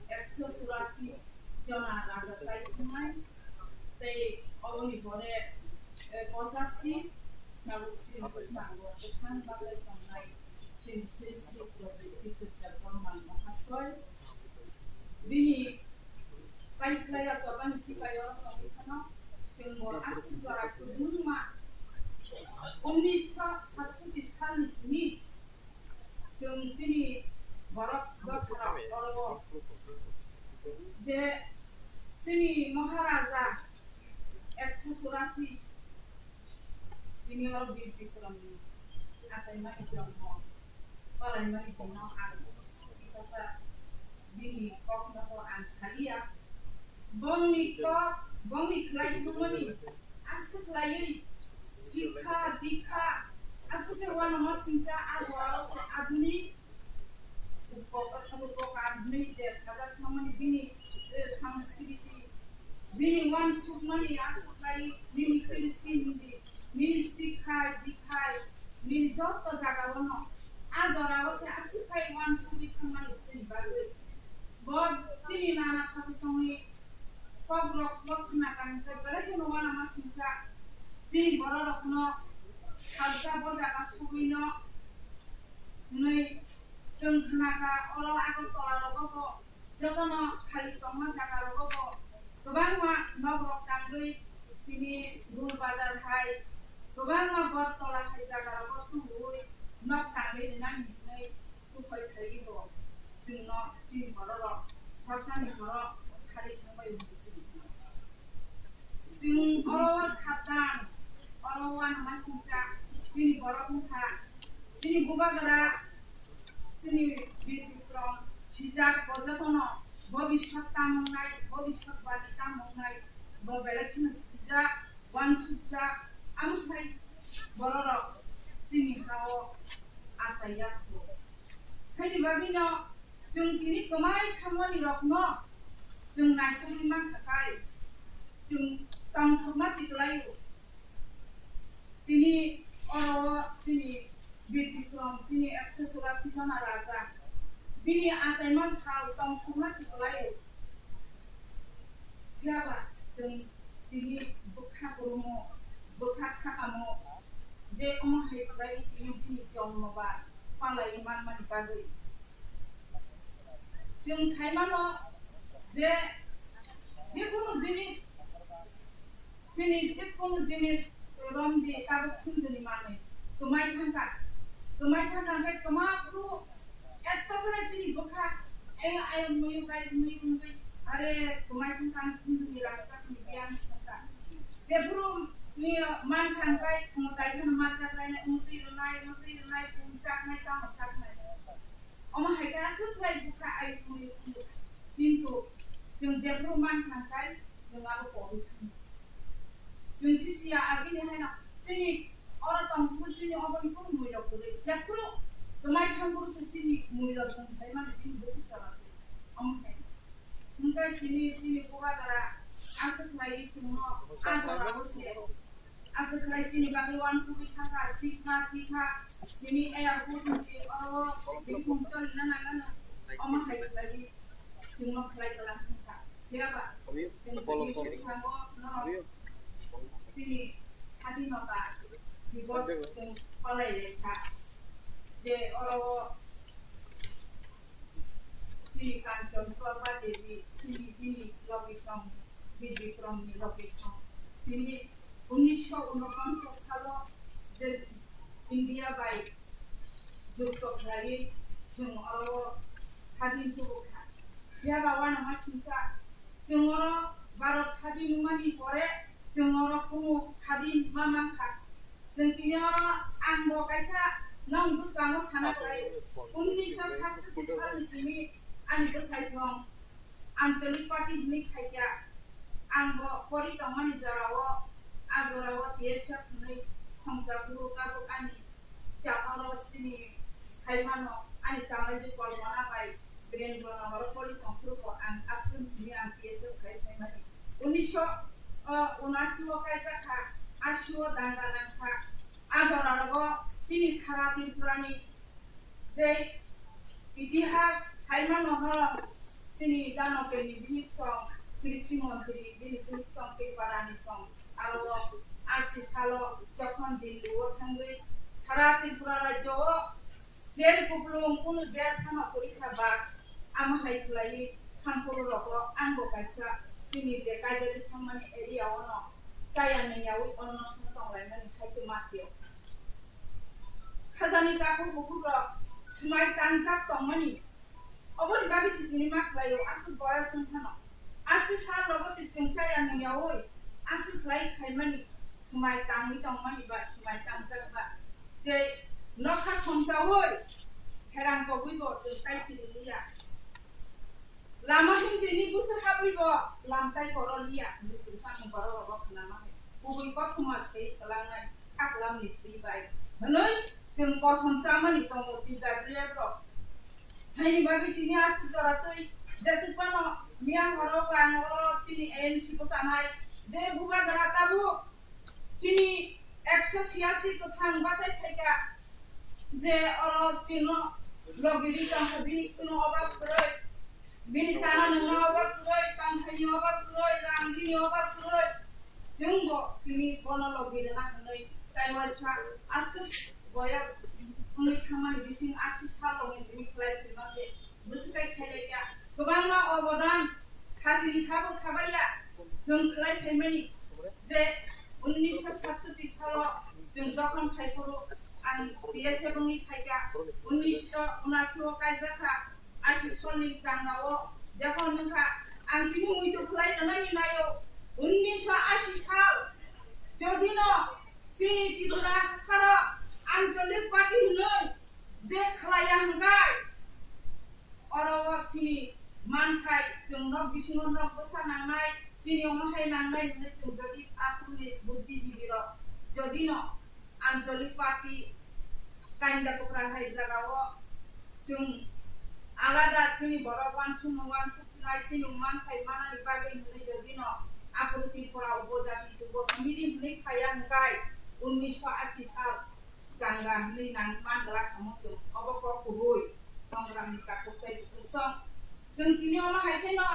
ekso churasi jona raja sai thwngnai, tei oboni pore, eh, pochashi tabuk chini bwskango kwthang bachai tongnai chini Sri Sri Pradyot Kishore Debbarma Mahasoy. Bini pai phlai ya chobani sibai oro tongwi phano chwng bo aswk jora kwbangma unisho satsoti salni simi chwng chini borok dotharok oro je chini Maharaja ekso churasi bini oro Bir Bikram ni achaimani jongmo palaimani dino ang kisasa bini kokno bo ang saliya. Bongni kok, bongni khlai thangmani aswk laiwi sikha, dikha, aswk khe uanama singcha, abo aro se adhunik upo-, upokar hinwi je sajak thangmani bini, eh, sanskriti, bini uansukmani aswk laiwi nini krisi hindi, nini sikha, dikha, nini joto jagao no a jorao se aswk khai uansugwi thangmani chini bagwi. Bo chini nana khabisongni kokrok bo khna kha hwnkhe belai kheno uanama singcha. Chini bororokno salsa bo jaga sogwino hwnwi chwng khna kha. Oro Agartala rogo bo jotono khali tongma jaga rogo bo kwbangma nokrok tangwi tini Gul Bazar hai kwbangma Bortola hai jaga rogo thangwi nok tangwi rinani hwnwi Bai khaiwi bo chwngno chini bororok khorsani borok kharwi thangbai hwnwi chwng hwno. Chwng oro sabdan, oro uanama singcha, chini borok wngkha, chini bubagra, chini Bir Bikrom sijak, bo jotono bobiswt tamo wngnai, bobiswt badi tamo wngnai, bo belai kheno sijak, uansukjak, amokhe bororok chini ha-o achaiya kho. Haini bagwino chwng tini kwmai thangmani rokno chwng naitugwi mankha khai, chwng tongthokma si kwlaio. Tini oro chini Bir Bikrom, chini ekso churasi jona raja, bini achaima sal tongthokma si kwlaio. Phiya ba chwng tini bwkha kwrwngmo, bwkha thakamo, je omo hai khlai tini bini jongno ba palaiwi manmani bagwi. Chwng sai mano je, je kunu jinis, chini je kunu jinis romdi tabuk hwnjani manwi kwmai thangkha, kwmai thangkha hwnkhe kwma phuru etto khe chini bwkha, el ayung muyung kai muyung wngwi, are kwmai thangkha hwnjani rangchakni biyang thangkha. Jephuru ni man thangkai, omo tai phano ma chaknai, omo twi rwnai, omo twi rwnai, omo chaknai, tamo chaknai. Omo hai khe aswk khlai bwkha ai phunwi phunwi. Kintu chwng jephuru man thangkai, chwng abo pogwi thango. Chwng si siya agini haino chini oro tongphuru chini oboni kunu muilo kwrwi. Jephuru kwmai thangphuru se chini muilo chwng sai mani bini bwswk chwla kwrwi. Omo hai. Hwnkhe chini, chini bubagra aswk khlaiwi chwngno a jorao se aswk khlai chini bagwi uansugwi thangkha, sikha, thikha, chini airport ni oro bini mung choli na nangano, omo hai khlaiwi chwngno khlai kwlang thangkha. Phiya ba chwng bini bwskango norok chini sadinota divos chwng palai laikha, je oro Sri Kanchan Prabha Devi, chini bini location, Bir Bikrom ni location. Tini unisho unoponchas salo je India bai jukto khlaiwi chwng oro sadin tubukha. Phiya ba uanama singcha, chwng oro Bharat sadin wngmani pore chwng oro kumu sadin ma mankha. Chwng tini oro ang bo kaisa nang bwskango sana khlai, unnisho satsatti salni simi ani bwsai song Anchalik Party hwnwi khaikha. Ang bo pori tongmani jorao, a jorao T S F hwnwi songcha guru tabuk ani chakmano chini saimano, ani chamaiji Kalpana bai Birendra Nagar o pori tongphuru bo ang aphuru simi ang T S F khai phaimani. Unisho, o, unasi o kaijakha, asi o danga nangkha. A jora rogo chini sara Tripura ni je itihas saimano ho, chini Danokeni bini song, Krishi Montri bini bini song, Tripura ni song, aro asi salo jokhon Delhi o thangwi sara Tripura rajyo o jail kuplung kunu jail thama porikha ba, amo hai khlaiwi thangphuru rogo ang bo kaisa chini je kaijagwi thangmani area o no chaya nangyawi onno song tonglaimani hai khe ma phiyok. Khajani takhuk bukhuk rok swmai tangjak tongmani. Oboni bagwi si tini ma khlaio, aswk boyos wng phano. Aswk sal rogo si chwng chaya nangyawi, aswk khlai khaimani, swmai tangwi tongmani ba, swmai tangjak ba. Je nokha somsawi, herang pogwi bo chwng tai phiri liya. Lama himtrini busu habwi bo lam tai poro liya, hwnwi twisa ang borok rogo khnama hai. Kubui kothoma se kwlangnai, khaklamni thwi bai. Hwnwi chwng kosom chamani tongo T W F rok. Haini bagwi tini aswk jora twi jesuk phano miyang horo ang oro chini A N C bwchanai je bubagra tabuk chini ekso siyasi kwthang bachai phaikha je oro chino logiri tongkha bini kuno obab kwrwi, bini chana nungna obab kwrwi, tongthai ni obab kwrwi, rang ni obab kwrwi. Chwng bo tini bono logi rwna hwnwi tei waisa aswk boyas wngwi thangmani bising asi sal rokni simi khlai phima se bwswk tai khailai ya. Kwbangma obodan sasini sabo sabai ya. Chwng khlai phaimani je unnisho satsoti salo chwng jokhon phai phuru Ang T S F wngwi phaikha, unnish unasi o kaijakha, asi solni tangao, jokhon wngkha, ang tini muitu khwlai rwnani naio, unnish asi sal, jodino chini Tripura salo Anchalik Party hwnwi je khlaiya hwnkhe, oro o chini manthai chwng nok bisingo nok bwsa nangnai, chini omo hai nangnai hwnwi chwng jodi aphuruni buddhijibirok jodino Anchalik Party kainda kwpra hai jagao chwng alada chini borok uansukmung uansuk chinai chini manthai manani bagwi hwnwi jodino aphuru Tripura upojati jubo samiti hwnwi phaiya hwnkhe unnish asi sal ganga hwnwi nang man glak kamo chwng obo kok kubui songram ni takhuk tei bukhuk song. Chwng tini omo hai kheno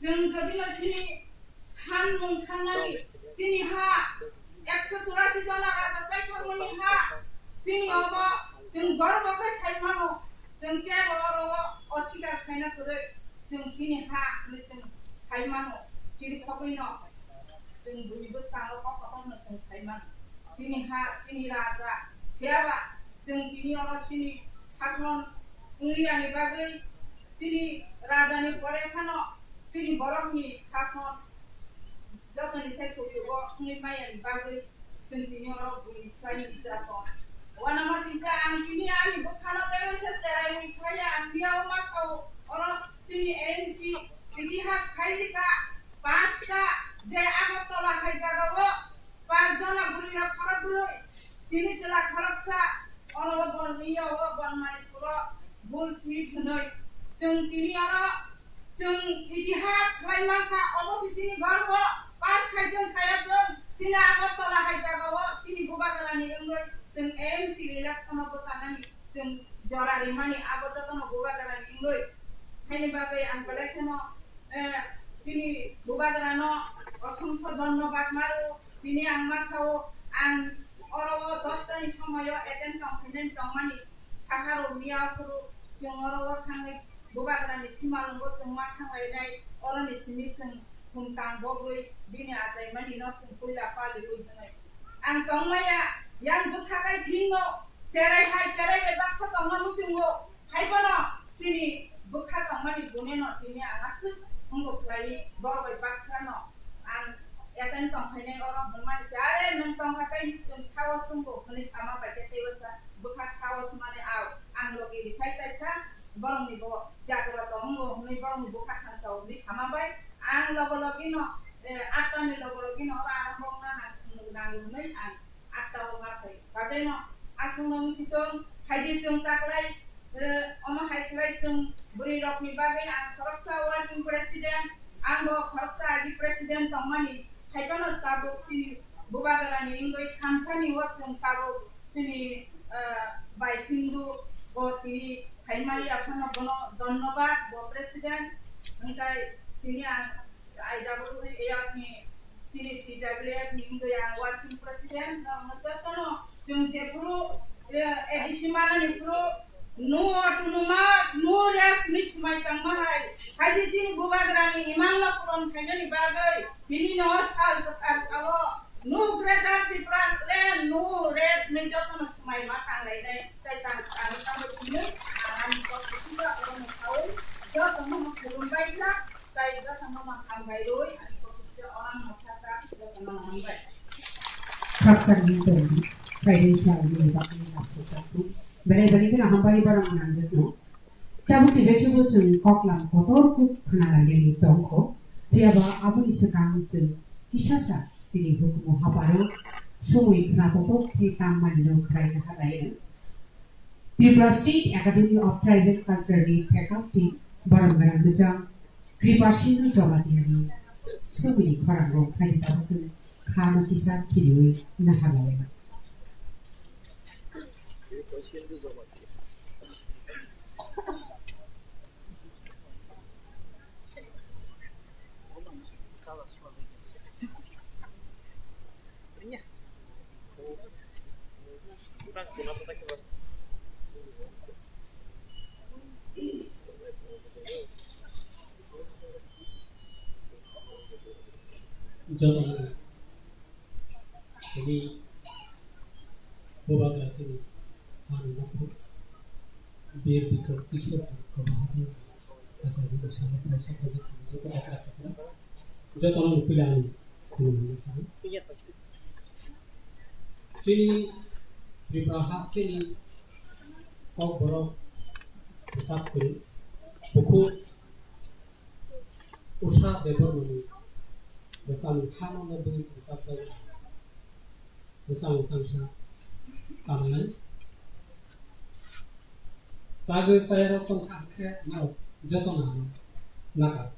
chwng jodino chini sanmung sannani chini ha ekso churasi jona raja sai thangmani ha chini obo chwng gorbo khe sai mano. Chwng kebo oro o osikar khaina kwrwi chwng chini ha hwnwi chwng sai mano. Chiri khogwino chwng buini bwskango kok kotorno chwng sai mano. Chini ha, chini raja, phiyaba chwng tini oro chini sason wngya ni bagwi, chini raja ni pore phano chini borok ni sason jotoni sai kuchugo wngwi maya ni bagwi chwng tini oro buini swlaini jaton. Wanama singcha ang tini ani bwkhano tei waisa cherai wngwi phaiya ang diya o ma sao oro chini A M C itihas khailika pasta je Agartala hai jagao pas jona bwrwi rok khorok bwrwi tini chwla khoroksa oro o bon miya o bon mani puro bull smith hwnwi chwng tini oro chwng itihas khlai mankha, obo se chini gorbo, pass khai chwng khaya chwng, chini Agartala hai jagao chini bubagrani wngwi chwng A M C relax khama bwchanani chwng jora rimani abo jotono bubagrani wngwi. Haini bagwi ang belai kheno, eh, chini bubagrano osongkho dhonnobad maro, tini ang ma sao ang oro o dosta ni somoyo attend tong khainani tongmani sakha rw miya phuru chwng oro o thangwi Bubagrani simalwngo chwng ma thanglainai, oroni simi chwng khum tang bogwi bini achaimani no chwng puila paliwi hwnwi. Ang tongmaya, yang bwkha kai thwingo, cherai hai cherai bai baksa tongma muchungo, hai bono chini bwkha tongmani bune no tini ang aswk wngbo khlaiwi borok bai baksa no ang attend tong khainai oro hwnmani khe, are nwng tongkha kai chwng sahos wngbo hwnwi sama bai khe teibo sa bwkha sahos mani ao ang logi rikhai kaisa. Borokni bo jagra tongo hwnwi borokni bwkha thansa hwnwi sama bai ang logo logino, eh, atta ni logo logino oro arombo wngna nang-, nango hwnwi ang atta o ma phai. Bajaino aswkno wng si tong, haidi chwng taklai, eh, omo hai khlai chwng bwrwi rokni bagwi ang khoroksa working president, ang bo khoroksa agi president tongmani, hai phano tabuk chini bubagrani wngwi thamsani o chwng tabuk chini, ah, bai Sindhu bo tini phaimani aphano bono dhonnobad bo president. Hwnkhe tini ang I W A F ni tini T W F ni wngwi ang working president. Norokno jotono chwng jephuru, eh, A D C manani phuru no autonomous, no rest ni swmai tangma hai. Haidi chini bubagrani imangno puron khainani bagwi tini no sal kwthar salo. No greater Tipraland, no rest ni jotono swmai ma tanglainai, tei tang, tang, tangwi thwinwi, ang ani kok kuchuba orono saui, jotono no khulumbai kha, tei jotono no hambai rwi, ani kok kuchuba orano thakha, jotono no hambai. Khaksa ni tong, khairwi sa ni bakni laksa chakhu. Belai belai kheno hambai borok nangjak no. Tabukni bisingo chwng koklam kotor kuk khwnalainani tongkho, phiyaba aboni swkang chwng kisasa chini hukumu haparo sumui khwnatotok khe tangmanino khwlaina halaino. Tripura State Academy of Tribal Culture ni faculty borok gwnang bwchang Kripasinghe Jamatia ni sumui ni khorang rok phaidi tabuk chwng khano kisa khiriui naharlaina. Joto tini Bubagra chini hani nokphang Bir Bikram Kishore Bahadur Kacharini Salo Puraisa Project ni joto bakra sakra jotono nukpili ani khulumni kha. Chini Tripura hasteni Kokborok bwsap kwrwi bukhuk Usha Debbarmani bwsani hano nobwi bwsajak bwsani tangsa tangnai. Chagwi chayarok tongkha khe norok jotono ano nakar.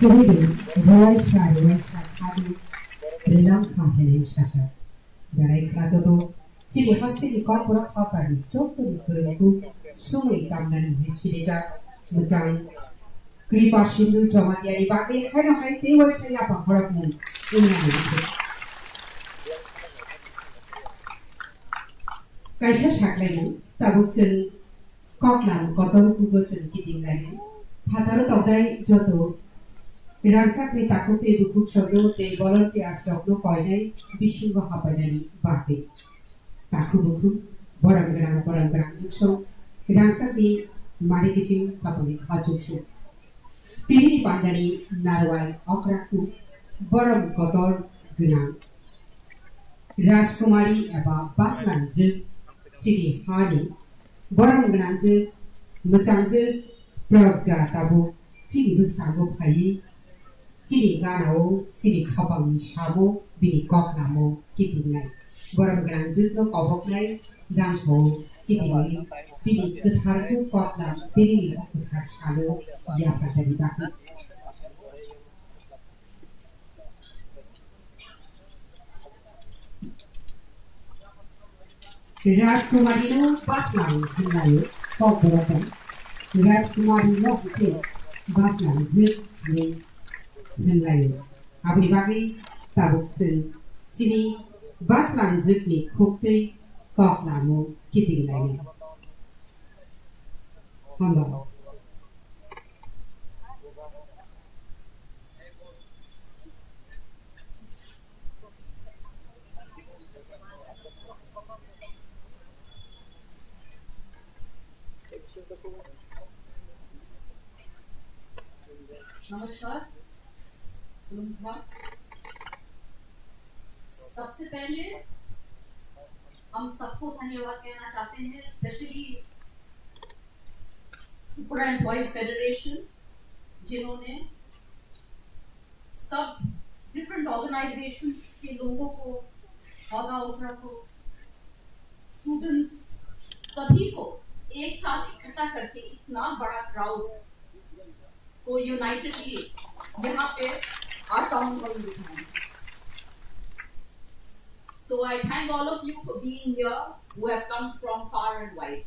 Rwui rwui, rwui sa rwui sa khadi, rwlang kha heleng sasa. Berai khla todo, chini hasteni kokborok haphani jottoni kwrwngkhu sumui tamnani hinwi sinijak mwchang Kripa Sindhu Jamatiani bagwi haino hai teibo sai yapha khorokmung wngnani rwkhe. Kaisa saklaimung tabuk chwng Koklam kotor kugo chwng kiting lainai. Phataro toknai joto rangchakni takhuk tei bukhuk songno tei volunteers rokno koinai bisingo hapainani bagwi. Takhuk bukhuk, borom gwnang borom gwnang jugsong, rangchakni mari kiching khapangni kha jugsong. Tinini pandani narwai okra kuk, borom kotor gwnang. Rajkumari eba baslangjwk chini hani borom gwnangjwk, mwchangjwk Pragya tabuk chini bwskango phaiwi chini ganao, chini khapangni samo bini koknamo kitingnai. Borom gwnangjwkno koboknai, Jang song kibini bini kwthar kuk koklam tini o kwthar salo yapharjani bagwi. Rajkumari no baslang hwnlaio kokborok tong. Rajkumari no hwnkhe baslang jwk hwnwi hwnlaio. Aboni bagwi tabuk chwng chini baslang jwkni khuktwi kok lamo kiting lainai. Hambai. नमस्कार, खुलुमथार। सबसे पहले हम सबको धन्यवाद कहना चाहते हैं, स्पेशली त्रिपुरा एम्प्लॉयज फेडरेशन, जिन्होंने सब डिफरेंट ऑर्गेनाइजेशंस के लोगों को, पौधा उठा को, स्टूडेंट्स, सभी को एक साथ इकट्ठा करके इतना बड़ा क्राउड को यूनाइटेडली यहाँ पे आर टाउन हॉल में बिठाया। So I thank all of you for being here, who have come from far and wide.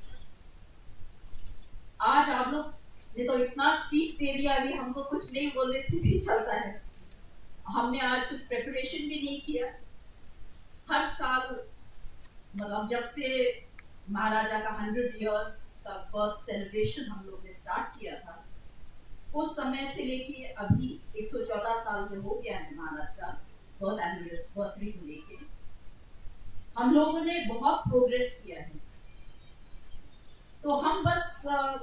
आज आप लोग ने तो इतना स्पीच दे दिया, अभी हमको कुछ नहीं बोलने से भी चलता है। हमने आज कुछ प्रिपरेशन भी नहीं किया। हर साल, मतलब, जब से महाराजा का हंड्रेड इयर्स का बर्थ सेलिब्रेशन हम लोग ने स्टार्ट किया था, उस समय से लेके अभी एक सौ चौदह साल जो हो गया है महाराज का बर्थ एनिवर्सरी को लेके, हम लोगों ने बहुत प्रोग्रेस किया है। तो हम बस, अ,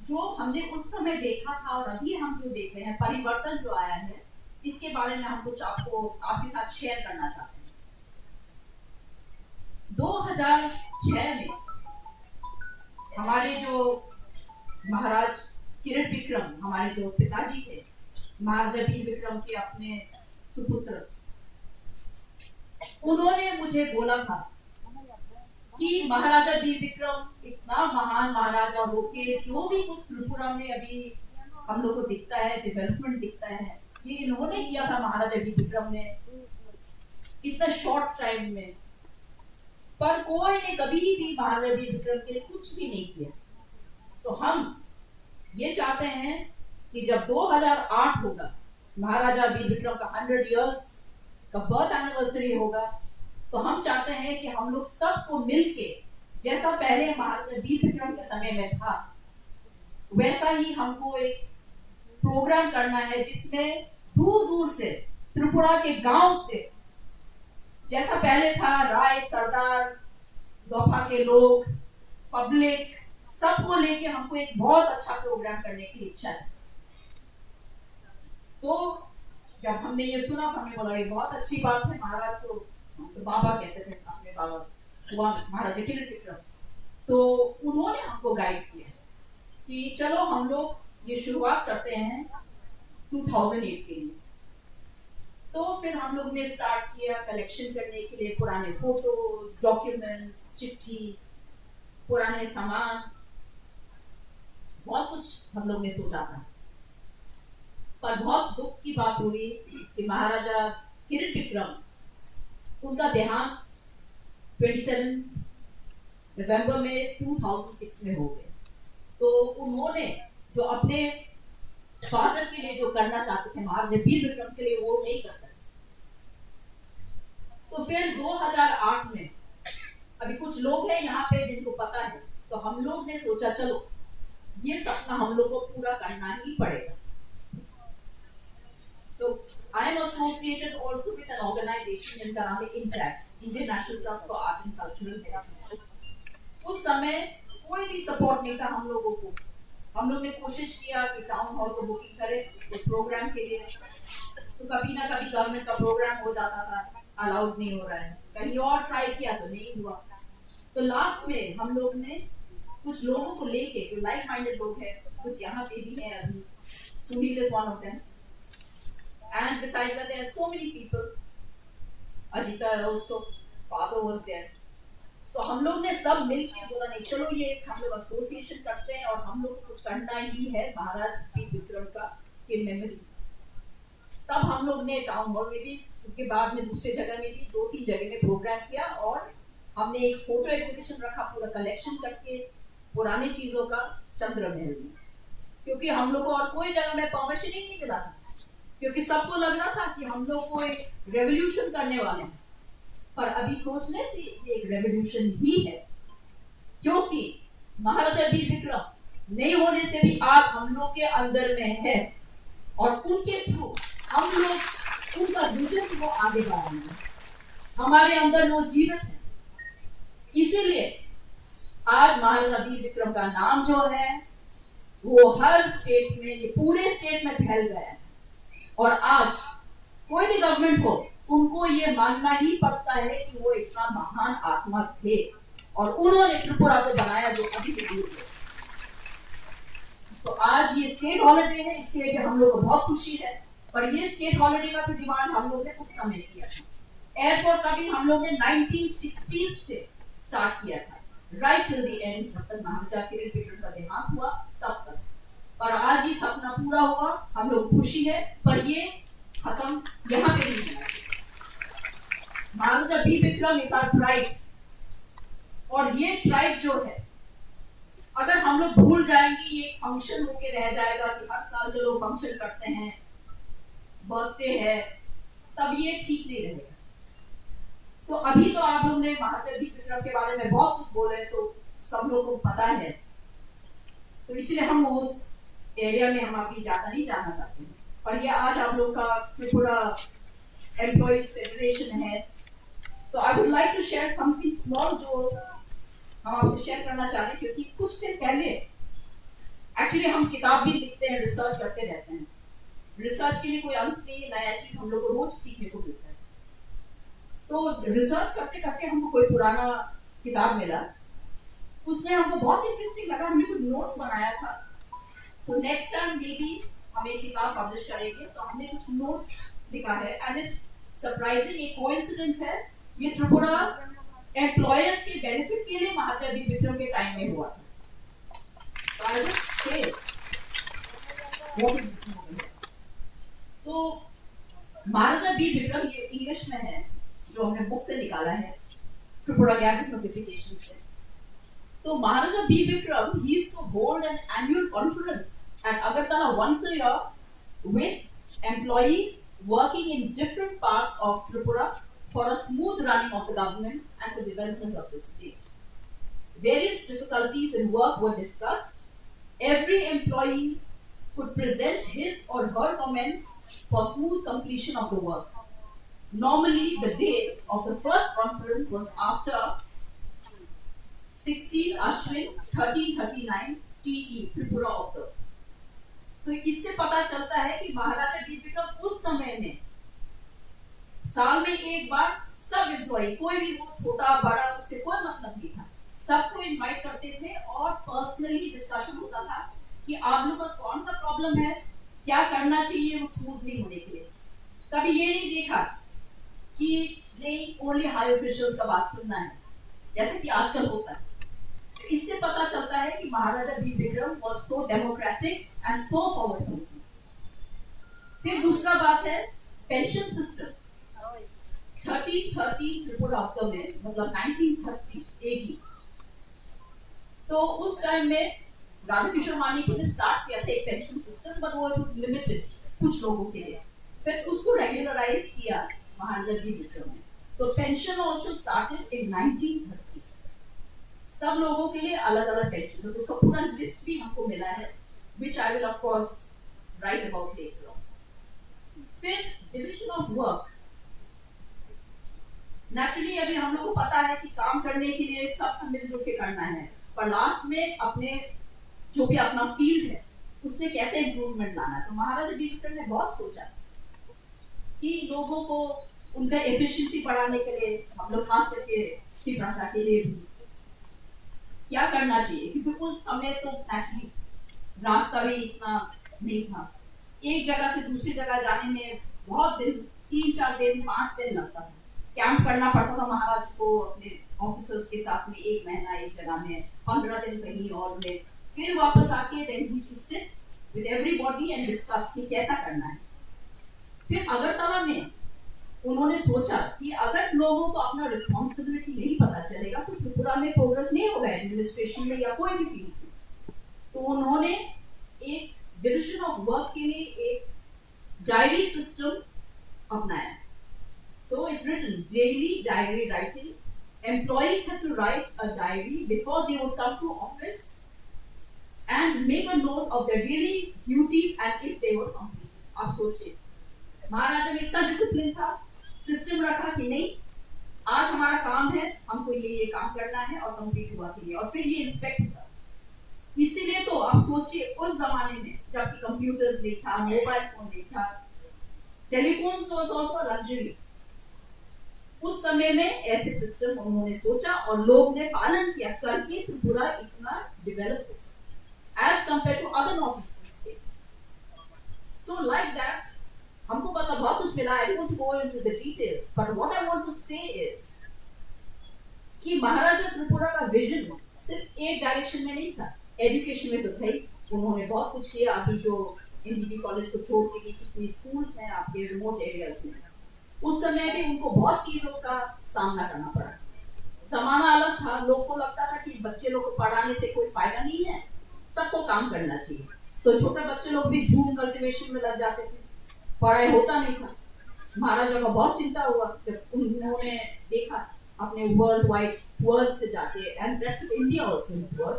जो हमने उस समय देखा था और अभी हम जो देख रहे हैं, परिवर्तन जो आया है, इसके बारे में हम कुछ आपको, आपके साथ शेयर करना चाहते हैं। दो हज़ार छह में हमारे जो महाराज किरण विक्रम, हमारे जो पिताजी थे, महाराजा वीर विक्रम के अपने सुपुत्र, उन्होंने मुझे बोला था कि महाराजा वीर विक्रम इतना महान महाराजा होके जो भी कुछ त्रिपुरा में अभी हम लोग को दिखता है, डेवलपमेंट दिखता है, ये इन्होंने किया था, महाराजा वीर विक्रम ने, इतना शॉर्ट टाइम में। पर कोई ने कभी भी महाराजा वीर विक्रम के लिए कुछ भी नहीं किया। तो हम ये चाहते हैं कि जब दो हज़ार आठ होगा, महाराजा वीर विक्रम का हंड्रेड इयर्स का बर्थ एनिवर्सरी होगा, तो हम चाहते हैं कि हम लोग सबको मिलके, जैसा पहले महाराजा वीर विक्रम के समय में था, वैसा ही हमको एक प्रोग्राम करना है, जिसमें दूर दूर से, त्रिपुरा के गांव से, जैसा पहले था, राय, सरदार, दोफा के लोग, पब्लिक, सबको लेके हमको एक बहुत अच्छा प्रोग्राम करने की इच्छा है। तो जब हमने ये सुना, तो हमने बोला, "ये बहुत अच्छी बात है।" महाराज को हम तो बाबा कहते थे, अपने बाबा, हुआ महाराजा किरण विक्रम, तो उन्होंने हमको गाइड किया कि चलो, हम लोग ये शुरुआत करते हैं टू थाउजेंड एट के लिए। तो फिर हम लोग ने स्टार्ट किया कलेक्शन करने के लिए, पुराने फोटोज, डॉक्यूमेंट्स, चिट्ठी, पुराने सामान, बहुत कुछ हम लोग ने सोचा था। और बहुत दुख की बात हुई कि महाराजा किरण विक्रम, उनका देहांत ट्वेंटी सेवन नवंबर में टू थाउजेंड सिक्स में हो गए। तो उन्होंने जो अपने फादर के लिए जो करना चाहते थे, महाराजा वीर विक्रम के लिए, वो नहीं कर सके। तो फिर दो हज़ार आठ में, अभी कुछ लोग हैं यहाँ पे जिनको पता है, तो हम लोग ने सोचा, चलो, ये सपना हम लोग को पूरा करना ही पड़ेगा। तो I am associated also with an organization जिनका नाम है intact, Indian national trust for art and cultural heritage. उस समय कोई भी सपोर्ट नहीं था हम लोगों को। हम लोग ने कोशिश किया कि टाउन हॉल को बुकिंग करें, तो प्रोग्राम के लिए, तो कभी ना कभी गवर्नमेंट का प्रोग्राम हो जाता था, अलाउड नहीं हो रहा है, कहीं और ट्राई किया तो नहीं हुआ। तो लास्ट में हम लोग ने कुछ लोगों को लेके, जो लाइक माइंडेड लोग हैं, कुछ यहाँ पे भी हैं अभी, Sunil is one of them, and besides that there are so many people, Ajita also, father was there। तो हम लोग ने सब मिलके बोला, नहीं, चलो, ये एक हम लोग एसोसिएशन करते हैं और हम लोग को कुछ करना ही है महाराज वीर विक्रम का, के मेमोरी। तब हम लोग ने टाउन हॉल में भी, उसके बाद में दूसरे जगह में भी, दो तीन जगह में प्रोग्राम किया और हमने एक फोटो एग्जीबिशन रखा, पूरा कलेक्शन करके पुरानी चीजों का चंद्र महल में, क्योंकि हम लोग को और कोई जगह में परमिशन ही नहीं मिला था, क्योंकि सबको लग रहा था कि हम लोग को एक रेवोल्यूशन करने वाले हैं। पर अभी सोचने से ये एक रेवोल्यूशन ही है, क्योंकि महाराजा वीर विक्रम नहीं होने से भी आज हम लोग के अंदर में है और उनके थ्रू हम लोग उनका विजन को आगे बढ़ाएंगे। हमारे अंदर वो जीवित है, इसीलिए आज महाराजा वीर विक्रम का नाम जो है, वो हर स्टेट में, ये पूरे स्टेट में फैल गया है। और आज कोई भी गवर्नमेंट हो, उनको ये मानना ही पड़ता है कि वो इतना महान आत्मा थे और उन्होंने त्रिपुरा को बनाया जो अभी भी दूर है। तो आज ये स्टेट हॉलिडे है, इसके लिए भी हम लोग को बहुत खुशी है। पर ये स्टेट हॉलिडे का भी डिमांड हम लोग ने उस समय किया था। एयरपोर्ट का भी हम लोग ने नाइनटीन सिक्सटीज़ से स्टार्ट किया था, राइट टिल द एंड, जब तक महाराजा किरण विक्रम का देहांत हुआ तब तक। और आज ये सपना पूरा हुआ, हम लोग खुशी है, पर ये खत्म यहाँ पे नहीं होना चाहिए। महाराजा Vir Vikram is our pride, और ये प्राइड जो है, अगर हम लोग भूल जाएंगे, ये एक फंक्शन होके रह जाएगा कि हर साल चलो फंक्शन करते हैं, बर्थडे है, तब ये ठीक नहीं रहेगा। तो अभी तो आप लोग ने महाराजा वीर विक्रम के बारे में बहुत कुछ बोले, तो सब लोग को पता है, तो इसलिए हम उस एरिया में हम अभी ज्यादा नहीं जाना चाहते हैं। पर ये आज आप लोग का त्रिपुरा एम्प्लॉयज फेडरेशन है, तो I would like to share something small जो हम आपसे शेयर करना चाह रहे हैं, क्योंकि कुछ दिन पहले एक्चुअली हम किताब भी लिखते हैं, रिसर्च करते रहते हैं। रिसर्च के लिए कोई अंत नहीं है, नया चीज हम लोग को रोज सीखने को मिलता है। तो रिसर्च करते करते हमको कोई पुराना किताब मिला, उसमें हमको बहुत इंटरेस्टिंग लगा, हमने कुछ नोट्स बनाया था। तो नेक्स्ट टाइम मे बी हम एक किताब पब्लिश करेंगे, तो हमने कुछ नोट्स लिखा है, एंड इट्स सरप्राइजिंग, एक कोइंसिडेंस है, ये त्रिपुरा एम्प्लॉयर्स के बेनिफिट के लिए महाराजा वीर विक्रम के टाइम में हुआ था। तो आई जस्ट से, तो महाराजा वीर विक्रम, ये इंग्लिश में है, जो हमने बुक से निकाला है, त्रिपुरा गैजेट नोटिफिकेशन से। तो महाराजा Vir Vikram, he used to hold an annual conference at Agartala once a year with employees working in different parts of Tripura for a smooth running of the government and the development of the state. Various difficulties in work were discussed. Every employee could present his or her comments for smooth completion of the work. Normally, the day of the first conference was after sixteen Ashwin thirteen thirty-nine T E, Tripura October. तो इससे पता चलता है कि महाराजा वीर विक्रम उस समय में साल में एक बार सब एम्प्लॉय, कोई भी हो, छोटा बड़ा, उससे कोई मतलब नहीं था, सबको इनवाइट करते थे और पर्सनली डिस्कशन होता था कि आप लोग का कौन सा प्रॉब्लम है, क्या करना चाहिए वो स्मूथली होने के लिए। कभी ये नहीं देखा कि नहीं, ओनली हाई ऑफिशियल्स का बात सुनना है, जैसे कि आजकल होता है। तो इससे पता चलता है कि महाराजा Vir Vikram was so democratic and so forward thinking। फिर दूसरा बात है pension system. Thirteen thirty Tripura अब्दम में, मतलब नाइनटीन थर्टी एडी, तो उस टाइम में राधाकिशोर मानिक ने स्टार्ट किया था एक पेंशन सिस्टम, बट वो वाज लिमिटेड कुछ लोगों के लिए। फिर उसको रेगुलराइज किया महाराजा बी विक्रम ने। तो pension also started in nineteen thirty. सब लोगों के लिए अलग अलग पेंशन, तो उसका पूरा लिस्ट भी हमको मिला है, which I will of course write about later on। फिर डिवीजन ऑफ वर्क। नेचुरली अभी हम लोग को पता है कि काम करने के लिए सबको मिलजुल के करना है, पर लास्ट में अपने जो भी अपना फील्ड है उसमें कैसे इम्प्रूवमेंट लाना है। तो महाराजा बी विक्रम ने बहुत सोचा कि लोगों को उनका एफिशिएंसी बढ़ाने के लिए हम लोग खास करके तिपरासा के लिए भी क्या करना चाहिए, क्योंकि उस समय तो नेचुरली रास्ता भी इतना नहीं था। एक जगह से दूसरी जगह जाने में बहुत दिन, तीन चार दिन, पाँच दिन लगता था। कैंप करना पड़ता था महाराज को अपने ऑफिसर्स के साथ में, एक महीना एक जगह में, पंद्रह दिन कहीं और में, फिर वापस आके then he used to sit with everybody and discuss कि कैसा करना है। फिर अगरतला में उन्होंने सोचा कि अगर लोगों को अपना रिस्पॉन्सिबिलिटी नहीं पता चलेगा तो त्रिपुरा में प्रोग्रेस नहीं होगा एडमिनिस्ट्रेशन में या कोई भी फील्ड में। तो उन्होंने एक डिवीजन ऑफ वर्क के लिए एक डायरी सिस्टम अपनाया। So it's written daily diary writing. Employees have to write a diary before they would come to office and make a note of their daily duties and if they were completed. आप सोचिए, महाराजा में इतना डिसिप्लिन था, सिस्टम रखा कि नहीं, आज हमारा काम है, हमको ये ये काम करना है और कंप्लीट हुआ कि नहीं, और फिर ये इंस्पेक्ट हुआ। इसीलिए तो आप सोचिए, उस जमाने में जबकि कंप्यूटर्स नहीं था, मोबाइल फोन नहीं था, टेलीफोन वाज ऑल्सो लग्जरी। उस समय में ऐसे सिस्टम उन्होंने सोचा और लोग ने पालन किया, करके त्रिपुरा इतना डेवलप हो सका as compared to other north eastern states. So like that, हमको पता बहुत कुछ मिला। I don't want to go into the details, but what I want to say is कि महाराजा त्रिपुरा का विजन सिर्फ एक डायरेक्शन में नहीं था, एजुकेशन में तो था ही। उन्होंने बहुत कुछ किया। अभी जो एमडीबी कॉलेज को छोड़ के भी कितने स्कूल्स हैं आपके रिमोट एरियाज में, उस समय भी उनको बहुत चीजों का सामना करना पड़ा। जमाना अलग था, लोग को लगता था कि बच्चे लोग को पढ़ाने से कोई फायदा नहीं है, सबको काम करना चाहिए। तो छोटे बच्चे लोग भी झूम कल्टीवेशन में लग जाते थे, पढ़ाई होता नहीं था। महाराजा को बहुत चिंता हुआ जब उन्होंने देखा अपने वर्ल्ड वाइड टूर्स से जाके, and rest of India also he toured,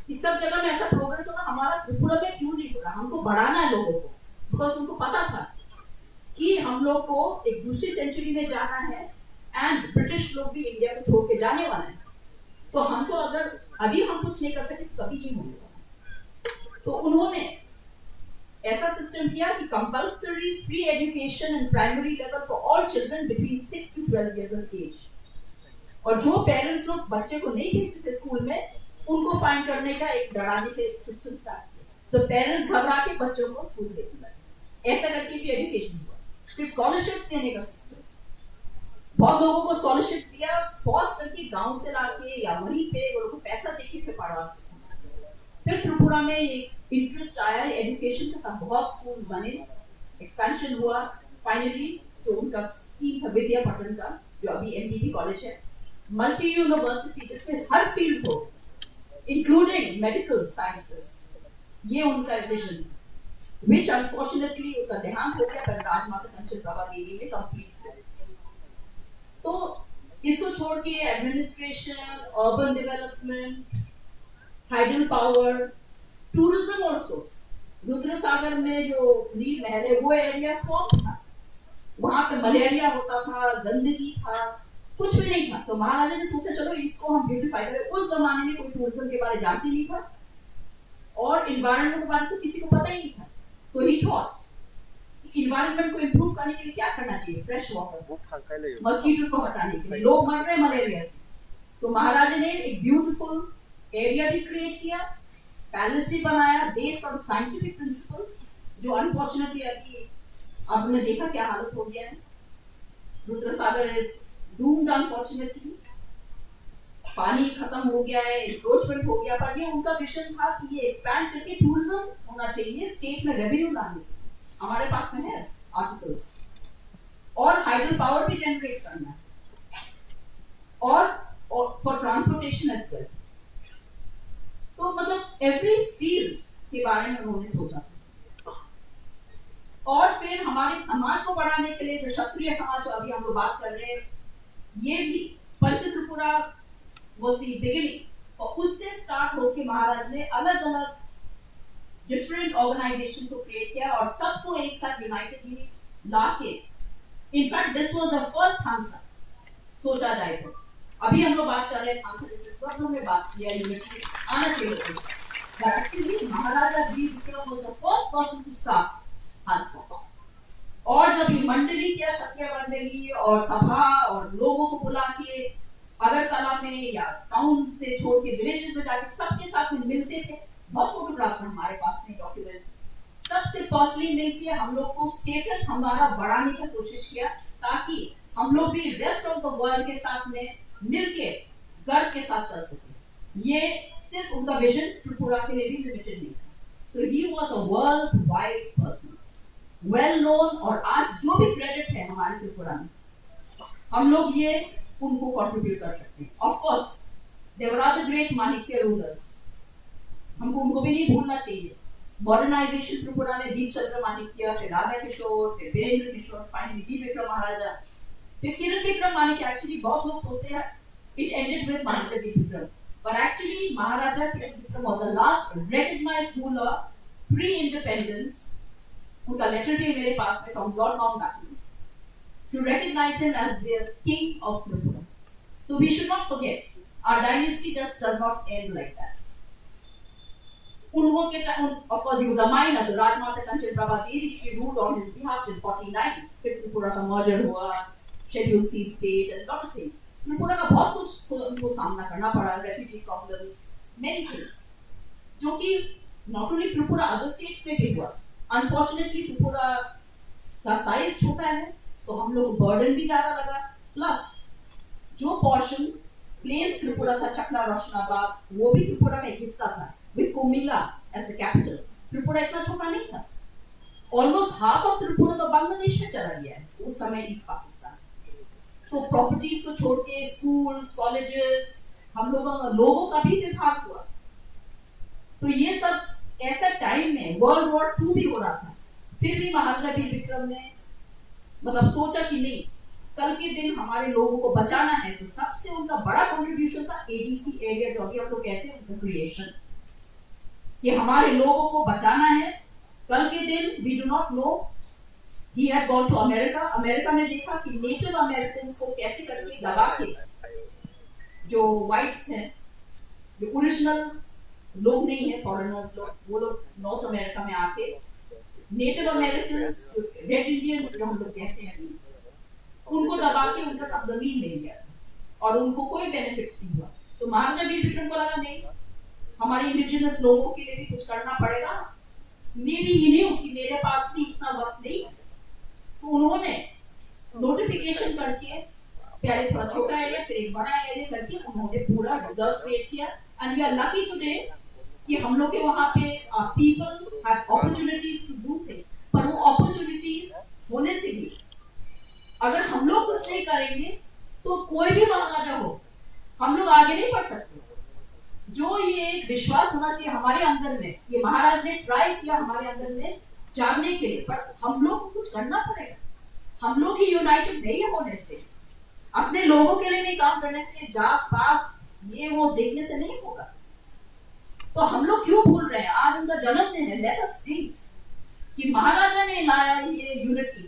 कि सब जगह में ऐसा प्रोग्रेस हो रहा, हमारा त्रिपुरा में क्यों नहीं हो रहा, हमको बढ़ाना है लोगों को। बिकॉज उनको पता था कि हम लोग को एक दूसरी सेंचुरी में जाना है एंड ब्रिटिश लोग भी इंडिया को छोड़ के जाने वाले हैं। तो हमको अगर अभी हम कुछ नहीं कर सके तो कभी नहीं होने वाला। तो उन्होंने ऐसा सिस्टम किया कि compulsory free education in primary level for all children between six to twelve years of age। और जो पेरेंट्स लोग बच्चे को नहीं भेजते थे स्कूल में, उनको फाइन करने का एक डराने के सिस्टम स्टार्ट किया। तो पेरेंट्स घबरा के बच्चों को स्कूल भेजने लगे। ऐसा करके भी एजुकेशन हुआ। फिर स्कॉलरशिप्स देने का सिस्टम, बहुत लोगों को स्कॉलरशिप दिया, फोर्स करके गांव से लाके या वहीं पे वो लोग को पैसा देके फिर पढ़वा। फिर त्रिपुरा में ये इंटरेस्ट आया एजुकेशन का, बहुत स्कूल्स बने, एक्सपेंशन हुआ। फाइनली जो उनका स्कीम था विद्या पटन का, जो अभी एमडीबी कॉलेज है, मल्टी यूनिवर्सिटी जिसमें हर फील्ड हो, इंक्लूडिंग मेडिकल साइंसेस, ये उनका विजन, विच अनफॉर्चुनेटली उनका देहांत हो गया, पर राजमाता कंचन प्रभा देवी ने कंप्लीट किया। तो इसको छोड़ के administration, urban development, hydel power, tourism also. Rudra Sagar में जो नील महल है, वो एरिया स्वैम्प था, वहां पे मलेरिया होता था, गंदगी था, कुछ भी नहीं था। तो महाराजा ने सोचा, चलो इसको हम ब्यूटीफाई करें। उस जमाने में कोई टूरिज्म के बारे जानते नहीं था और एनवायरनमेंट के बारे तो किसी को पता ही नहीं था। तो ही थॉट कि एनवायरनमेंट को इम्प्रूव करने के लिए क्या करना चाहिए, फ्रेश वाटर, मस्कीटो को हटाने के लिए, लोग मर रहे हैं मलेरिया से। तो महाराजा ने एक ब्यूटीफुल एरिया भी क्रिएट किया, पैलेस भी बनाया, बेस्ड ऑन साइंटिफिक प्रिंसिपल्स, जो अनफॉर्चुनेटली अभी आपने देखा क्या हालत हो गया है। रुद्र सागर इज डूम्ड अनफॉर्चुनेटली, पानी खत्म हो गया है, एंक्रोचमेंट हो गया, पर ये उनका विजन था कि ये एक्सपैंड करके टूरिज्म होना चाहिए, स्टेट में रेवेन्यू लाने के लिए। हमारे पास में है आर्टिकल्स। और हाइडल पावर भी जनरेट करना है, और, और फॉर ट्रांसपोर्टेशन एज वेल। तो मतलब एवरी फील्ड के बारे में उन्होंने सोचा था। और फिर हमारे समाज को बढ़ाने के लिए जो क्षत्रिय समाज, जो अभी हम लोग बात कर रहे हैं, ये भी पंच त्रिपुरा वॉज द बिगिनिंग। और उससे स्टार्ट होके महाराज ने अलग अलग डिफरेंट ऑर्गेनाइजेशन को क्रिएट किया और सबको एक साथ यूनाइटेडली लाके, in fact this was the first थानसा। सोचा जाए तो अभी हम लोग बात कर रहे हैं थानसा, जैसे सब लोग ने बात किया, यूनिटी आना चाहिए। But actually Maharaja Vir Vikram was the first person to start Thansa. और जब ये मंडली किया, क्षत्रिय मंडली और सभा और लोगों को बुला के अगरतला में या टाउन से छोड़ के विलेजेस में जाके सबके साथ में मिलते थे। बहुत फोटोग्राफ्स हैं हमारे पास में, डॉक्यूमेंट्स। सबसे पर्सनली मिलके हम लोग को स्टेटस हमारा बढ़ाने का कोशिश किया, ताकि हम लोग भी रेस्ट ऑफ द वर्ल्ड के साथ में मिलके गर्व के साथ चल सके। ये सिर्फ उनका विजन त्रिपुरा के लिए भी लिमिटेड नहीं था। So he was a world wide person, well known. और आज जो भी क्रेडिट है हमारे त्रिपुरा में, हम लोग ये उनको कंट्रीब्यूट कर सकते हैं। Of course, they were the great माणिक्य रूलर्स, हमको उनको भी नहीं भूलना चाहिए। मॉडर्नाइजेशन त्रिपुरा में वीर चंद्र माणिक्य, फिर राधा किशोर, फिर वीरेंद्र किशोर, फाइनली वीर विक्रम महाराजा, फिर किरण विक्रम माणिक्य। एक्चुअली बहुत लोग सोचते हैं it ended with महाराजा वीर विक्रम, पर actually Maharaja Vir Vikram was the last recognized ruler pre independence. उनका लेटर भी है मेरे पास में, from Lord Mountbatten, to recognize him as the king of Tripura. So we should not forget, our dynasty just does not end like that. उन्होंने के time, of course, he was a minor, तो राजमाता कंचन प्रभा देवी, she ruled on his behalf till forty-nine। फिर त्रिपुरा का merger हुआ, schedule C state and lot of things। Tripura का बहुत कुछ को, उनको सामना करना पड़ा, रेफ्यूजी प्रॉब्लम्स, मेनी थिंग्स, जो कि not only Tripura, other states में भी हुआ। अनफॉर्चुनेटली त्रिपुरा का साइज छोटा है, तो हम लोग को बर्डन भी ज्यादा लगा। प्लस जो पोर्शन प्लेस त्रिपुरा था, चकला रोशनाबाद, वो भी त्रिपुरा का एक हिस्सा था, with Comilla as the capital. Tripura इतना छोटा नहीं था, ऑलमोस्ट हाफ ऑफ त्रिपुरा तो बांग्लादेश में चला गया है उस समय, ईस्ट पाकिस्तान। तो प्रॉपर्टीज को छोड़ के स्कूल्स, कॉलेजेस, हम लोगों का, लोगों का भी विभाग हुआ। तो ये सब ऐसा टाइम में वर्ल्ड वॉर टू भी हो रहा था, फिर भी महाराजा वीर विक्रम ने मतलब सोचा कि नहीं, कल के दिन हमारे लोगों को बचाना है। तो सबसे उनका बड़ा कंट्रीब्यूशन था एडीसी एरिया, जो अभी हम लोग कहते हैं, उनका क्रिएशन, कि हमारे लोगों को बचाना है। कल के दिन we do not know, he had gone to America. America में देखा कि नेटिव अमेरिकन्स को कैसे करके दबा के, जो व्हाइट्स हैं, जो ओरिजिनल लोग नहीं है, फॉरेनर्स लोग, वो लोग नॉर्थ अमेरिका में आके नेटिव अमेरिकन्स, जो रेड इंडियंस जो हम लोग कहते हैं अभी, उनको दबा के उनका सब जमीन ले लिया और उनको कोई बेनिफिट्स नहीं हुआ। तो महाराजा वीर विक्रम को लगा, नहीं, हमारे इंडिजिनस लोगों के लिए भी कुछ करना पड़ेगा। मे बी ही न्यू कि मेरे पास भी इतना वक्त नहीं है। तो उन्होंने नोटिफिकेशन करके पहले थोड़ा छोटा एरिया, फिर एक बड़ा एरिया करके उन्होंने पूरा रिजर्व क्रिएट किया। And we are lucky today कि हम लोग के वहाँ पे people have opportunities to do things. पर वो अपॉर्चुनिटीज होने से भी अगर हम लोग कुछ नहीं करेंगे तो कोई भी महाराजा हो, हम लोग आगे नहीं बढ़ सकते। जो ये एक विश्वास होना चाहिए हमारे अंदर में, ये महाराज ने ट्राई किया हमारे अंदर में जागने के लिए, पर हम लोग को कुछ करना पड़ेगा। हम लोग ही यूनाइटेड नहीं होने से, अपने लोगों के लिए नहीं काम करने से, जात पात ये वो देखने से नहीं होगा। तो हम लोग क्यों भूल रहे हैं? आज उनका जन्मदिन है, लेट अस थिंक कि महाराजा ने लाया ये यूनिटी।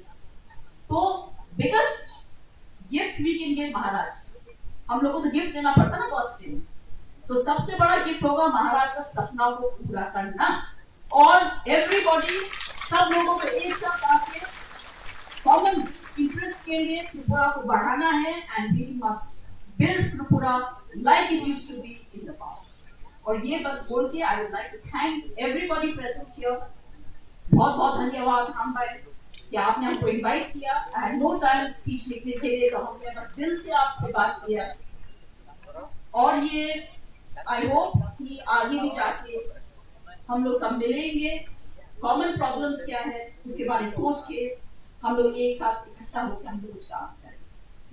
तो biggest gift we can give Maharaj, हम लोग को तो गिफ्ट देना पड़ता ना बहुत दिन। तो सबसे बड़ा गिफ्ट होगा महाराज का सपना को पूरा करना। और एवरीबॉडी, सब लोगों को एक साथ आके कॉमन इंटरेस्ट के लिए त्रिपुरा को बढ़ाना है। And we must build Tripura like it used to be in the past। और ये बस बोल के I would like to thank everybody present here। बहुत बहुत धन्यवाद हम भाई कि आपने हमको इनवाइट किया। I had no time speech लिखने के लिए, तो हमने बस दिल से आपसे बात किया। और ये आई होप कि आगे भी जाके हम लोग सब मिलेंगे, कॉमन प्रॉब्लम्स क्या है, उसके बारे में सोच के हम लोग एक साथ इकट्ठा होकर हम लोग कुछ काम करें।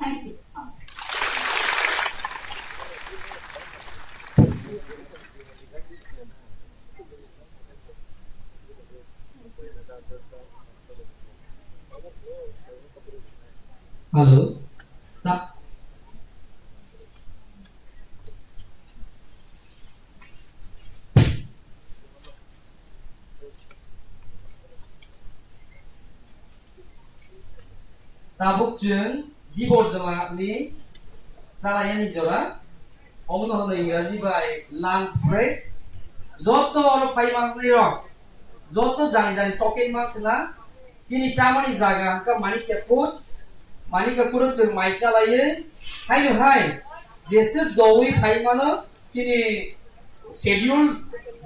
Thank you. Hello. Ta- Tabuk chwng Dibor jora ni chala yani jora, omo no hwno Ingraji bai lunch break. Joto oro phai mangnai rok, joto jani jani token ma khna, chini chamani jaga hwnkha Manikya Kut, Manikya Kut o chwng mai chalaiwi, haino hai jeswk dowi phai mano, chini schedule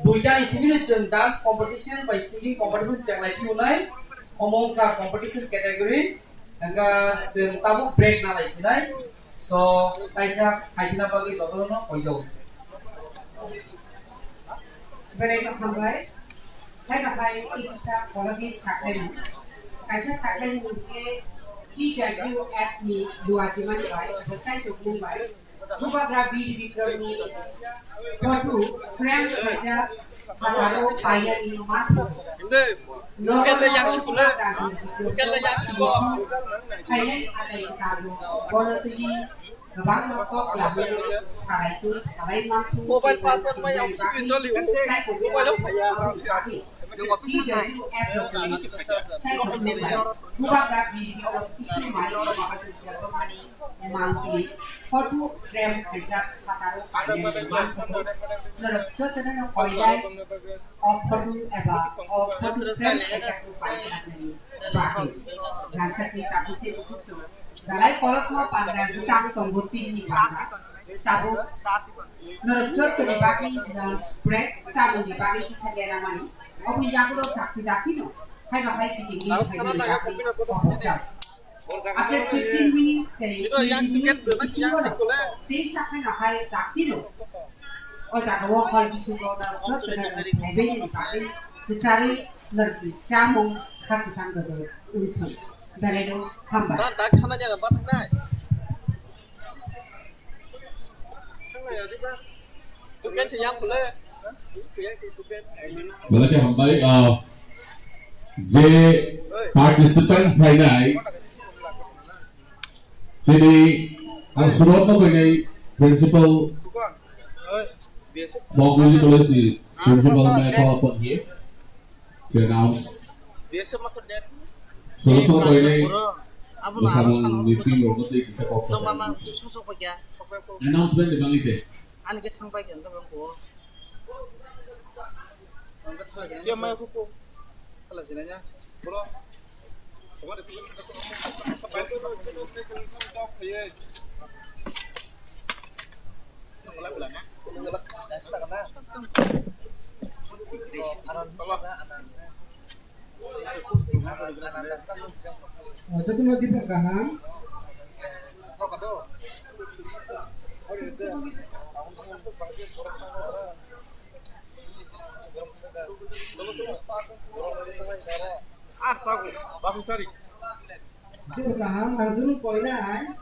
duita ni simi no chwng dance competition bai singing competition chenglai phiyonai, omo wngkha competition category, hwnkha chwng tabuk break nalai sinai, so kaisa phaipina bagwi jotono koijago. Belai no hambai. Hai no hai kisa pologi saklaimung. Kaisa saklaimung khe T W F ni duajimani bai, abo chaitokmung bai. Bubagra Bir Bikramni photo frame khaijak phataro painani manthogo. Nogo nogo Bubagra Bir Bikramno sibithu phainani achai kwtalno bono twi kwbangma kok labwi salai twi salai manthogo. Bubagra Bir Bikram kisa mai mani Mangpili photo frame khaijak phataro painani manthogo. Norok jotono no koidai o photo eba o photo frame khaijak no painani bagwi. Rangchakni tabuk tei bukhuk chwng dalai kolokma panda gwtang tongo tinni panda. Tabuk norok jottoni bagwi lunch break samungni bagwi kisa lera mani. Oboni yagulo dakti dakti no hai no hai kitingni hai no bagwi obokjak. After fifteen minutes tei twenty minutes ni bisingo no tei sakhaino hai daktino o jagao hol bisingo no jotono thaibaini bagwi kwcharwi norokni chamung kha kwchang dodo wngthung. Belai no hambai. Belai khe hambai, ah, je participants phainai, chini ang surok no phainai principal, Folk Music College ni principal mai kho pon hiye. Chwng announce. Solo solo koinai bwskango meeting rokno tei kisa kok sa. Announcement ni bagwi se. Ani khe thang pai khe ang tabang ko. Ang khe thala jani. Khe mai ko ko. Thala jani ya. Bro. Jotono dipor kaham. Dipor kaham, ang jotono koinai.